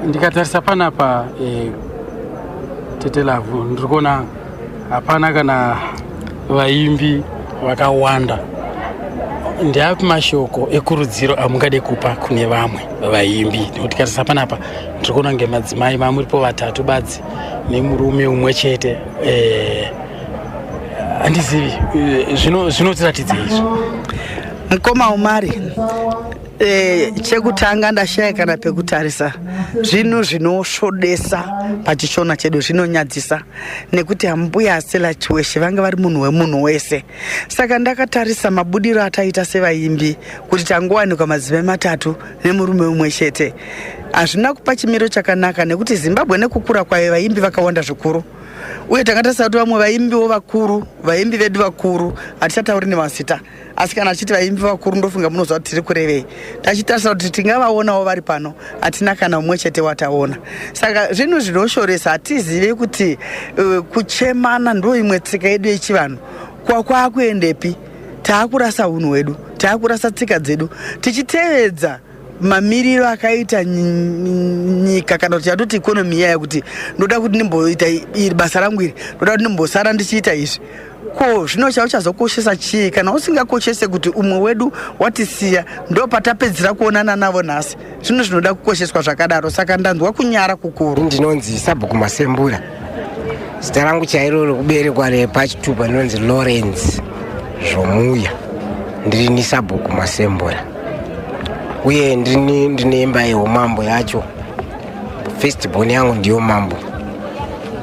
Ndikatarisa panapa, tete Lavhu, ndiri kuona hapana kana vaimbi vakawanda. Ndeapi mashoko ekurudziro amungade kupa kune vamwe vaimbi? Nekuti tikatarisa panapa ndiri kuona kunge madzimai mamuripo vatatu badzi nemurume umwe chete. Handizivi, zvinotiratidza izvo. Mukoma Umari, e, chekutanga ndashaya kana pekutarisa. Zvinhu zvinosvodesa pachishona chedu, zvinonyadzisa nekuti ambuya Stella Chiweshe vanga vari munhu wemunhu wese. Saka ndakatarisa mabudiro ataita sevaimbi kuti tangowanikwa madzimai matatu nemurume umwe chete. Hazvina kupa chimiro chakanaka nekuti Zimbabwe nekukura kwayo vaimbi vakawanda zvikuru. Uye tanga tasati kuti vamwe vaimbiwo vakuru, vaimbi vedu vakuru, hatichatauri nemazita, asi kana achiti vaimbi vakuru ndofunga munoziva kuti tiri kurevei. Tachitarisa kuti tingavaonawo vari pano, hatina kana umwe chete wataona. Saka zvinhu zvinoshoresa, hatizive kuti kuchemana ndo imwe tsika yedu yechivanhu kwakwakuendepi. Taakurasa unhu hwedu, taakurasa tsika dzedu tichitevedza mamiriro akaita nyika, kana kuti yatoti ikonomi iya yekuti ndoda kuti ndimboita iri basa rangu iri, ndoda kuti ndimbosara ndichiita izvi. Ko zvino chauchazokoshesa chii kana usingakoshese kuti umwe wedu watisiya? Ndo patapedzera kuonana navo nhasi. Zvinhu zvinoda kukosheswa zvakadaro. Saka ndanzwa kunyara kukuru. Ndinonzi Sabhuku Masembura. Zita rangu chairo rekuberekwa repachitupa ndinonzi Lawrence Zvomuya. Ndirini Sabhuku Masembura, uye ndini ndine imba yeumambo yacho. First born yangu ndiyo mambo,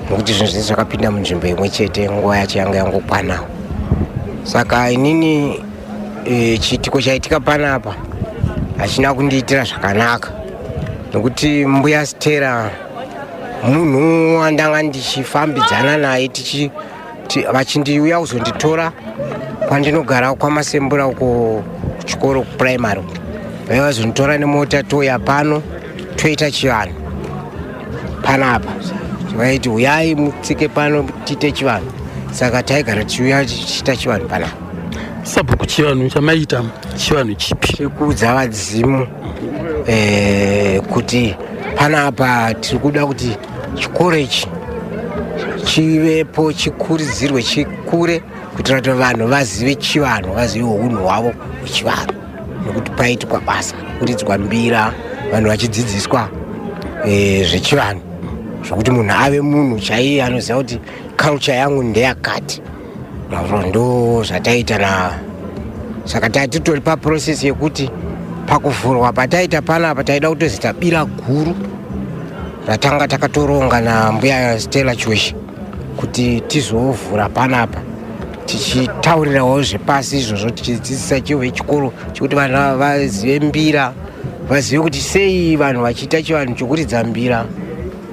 nokuti zvinhu zvese zvakapinda munzvimbo imwe chete, nguva yacho yanga yangokwanawo. Saka inini chiitiko chaitika panapa hachina kundiitira zvakanaka, nokuti mbuya Stella munhu wandanga ndichifambidzana naye, vachindiuya kuzonditora kwandinogara kwaMasembura uko kuchikoro kuprimary. Vaiva vazonditora nemota, touya pano toita chivanhu panapa. Vaiti uyai mutsike pano tiite chivanhu, saka taigara tichiuya tichiita chivanhu panapa. Sabhuku, chivanhu chamaita chivanhu chipi? Chekuudza vadzimu kuti panapa tiri kuda kuti chikoro ichi chivepo, chikurudzirwe, chikure, kuitira kuti vanhu vazive chivanhu, vazive unhu hwavo hwechivanhu, nekuti paitwa basa kuridzwa mbira, vanhu vachidzidziswa zvechivanhu, zvokuti munhu ave munhu chaiye anoziva kuti culture yangu ndeyakati. Mazvo ndo zvataita na saka tatitori paprocess yekuti pakuvhurwa pataita panapa taida kutozita bira guru ratanga takatoronga nambuya Stella Chiweshe kuti tizovhura panapa, tichitaurirawo zvepasi izvozvo, tichidzidzisa chivo chikoro chekuti vanhu vazive mbira, vazive kuti sei vanhu vachiita chivanhu chokuridza mbira,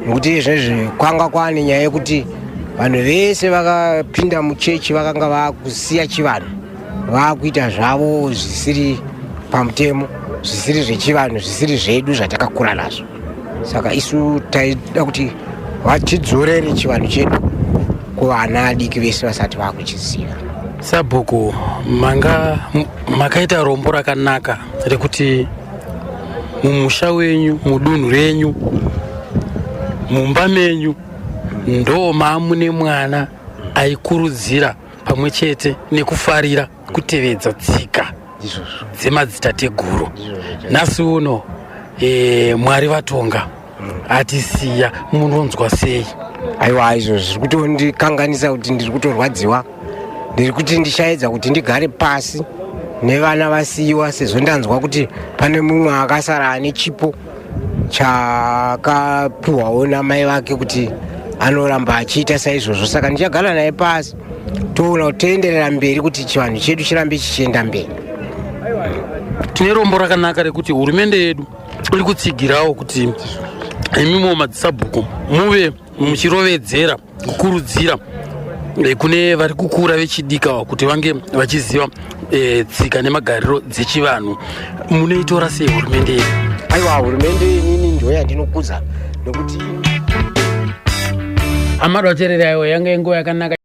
nekuti izvezvi kwanga kwaane nyaya yekuti vanhu vese vakapinda muchechi vakanga vakusiya chivanhu, vakuita zvavo zvisiri pamutemo, zvisiri zvechivanhu, zvisiri zvedu zvatakakura nazvo. Saka isu taida kuti vatidzorere chivanhu chedu kuvana adiki vese vasati vakuchiziva. Sabhuku, manga makaita rombo rakanaka rekuti mumusha wenyu, mudunhu renyu, mumba menyu ndo maamune mwana aikurudzira pamwe chete nekufarira kutevedza tsika dzemadzitateguru. Nhasi uno Mwari vatonga, atisiya. Munonzwa sei? Aiwa, izvo zviri kutondikanganisa kuti ndiri kutorwadziwa. Ndiri kuti ndichaedza kuti ndigare pasi nevana vasiyiwa, sezvo ndanzwa kuti pane mumwe akasara ane chipo chakapiwawo namai vake kuti anoramba achiita saizvozvo. Saka ndichagara naye pasi, toona kuti toenderera mberi kuti chivanhu chedu chirambe chichienda mberi. Tine rombo rakanaka rekuti hurumende yedu iri kutsigirawo kuti imimo madzisabhuku muve muchirovedzera kukurudzira kune vari kukura vechidika kuti vange vachiziva tsika nemagariro dzechivanhu. Munoitora sei hurumende yedu? Aiwa, hurumende inini ndo yandinokudza, nekuti Amado ateerera, aiwa, yanga inguva yakanaka.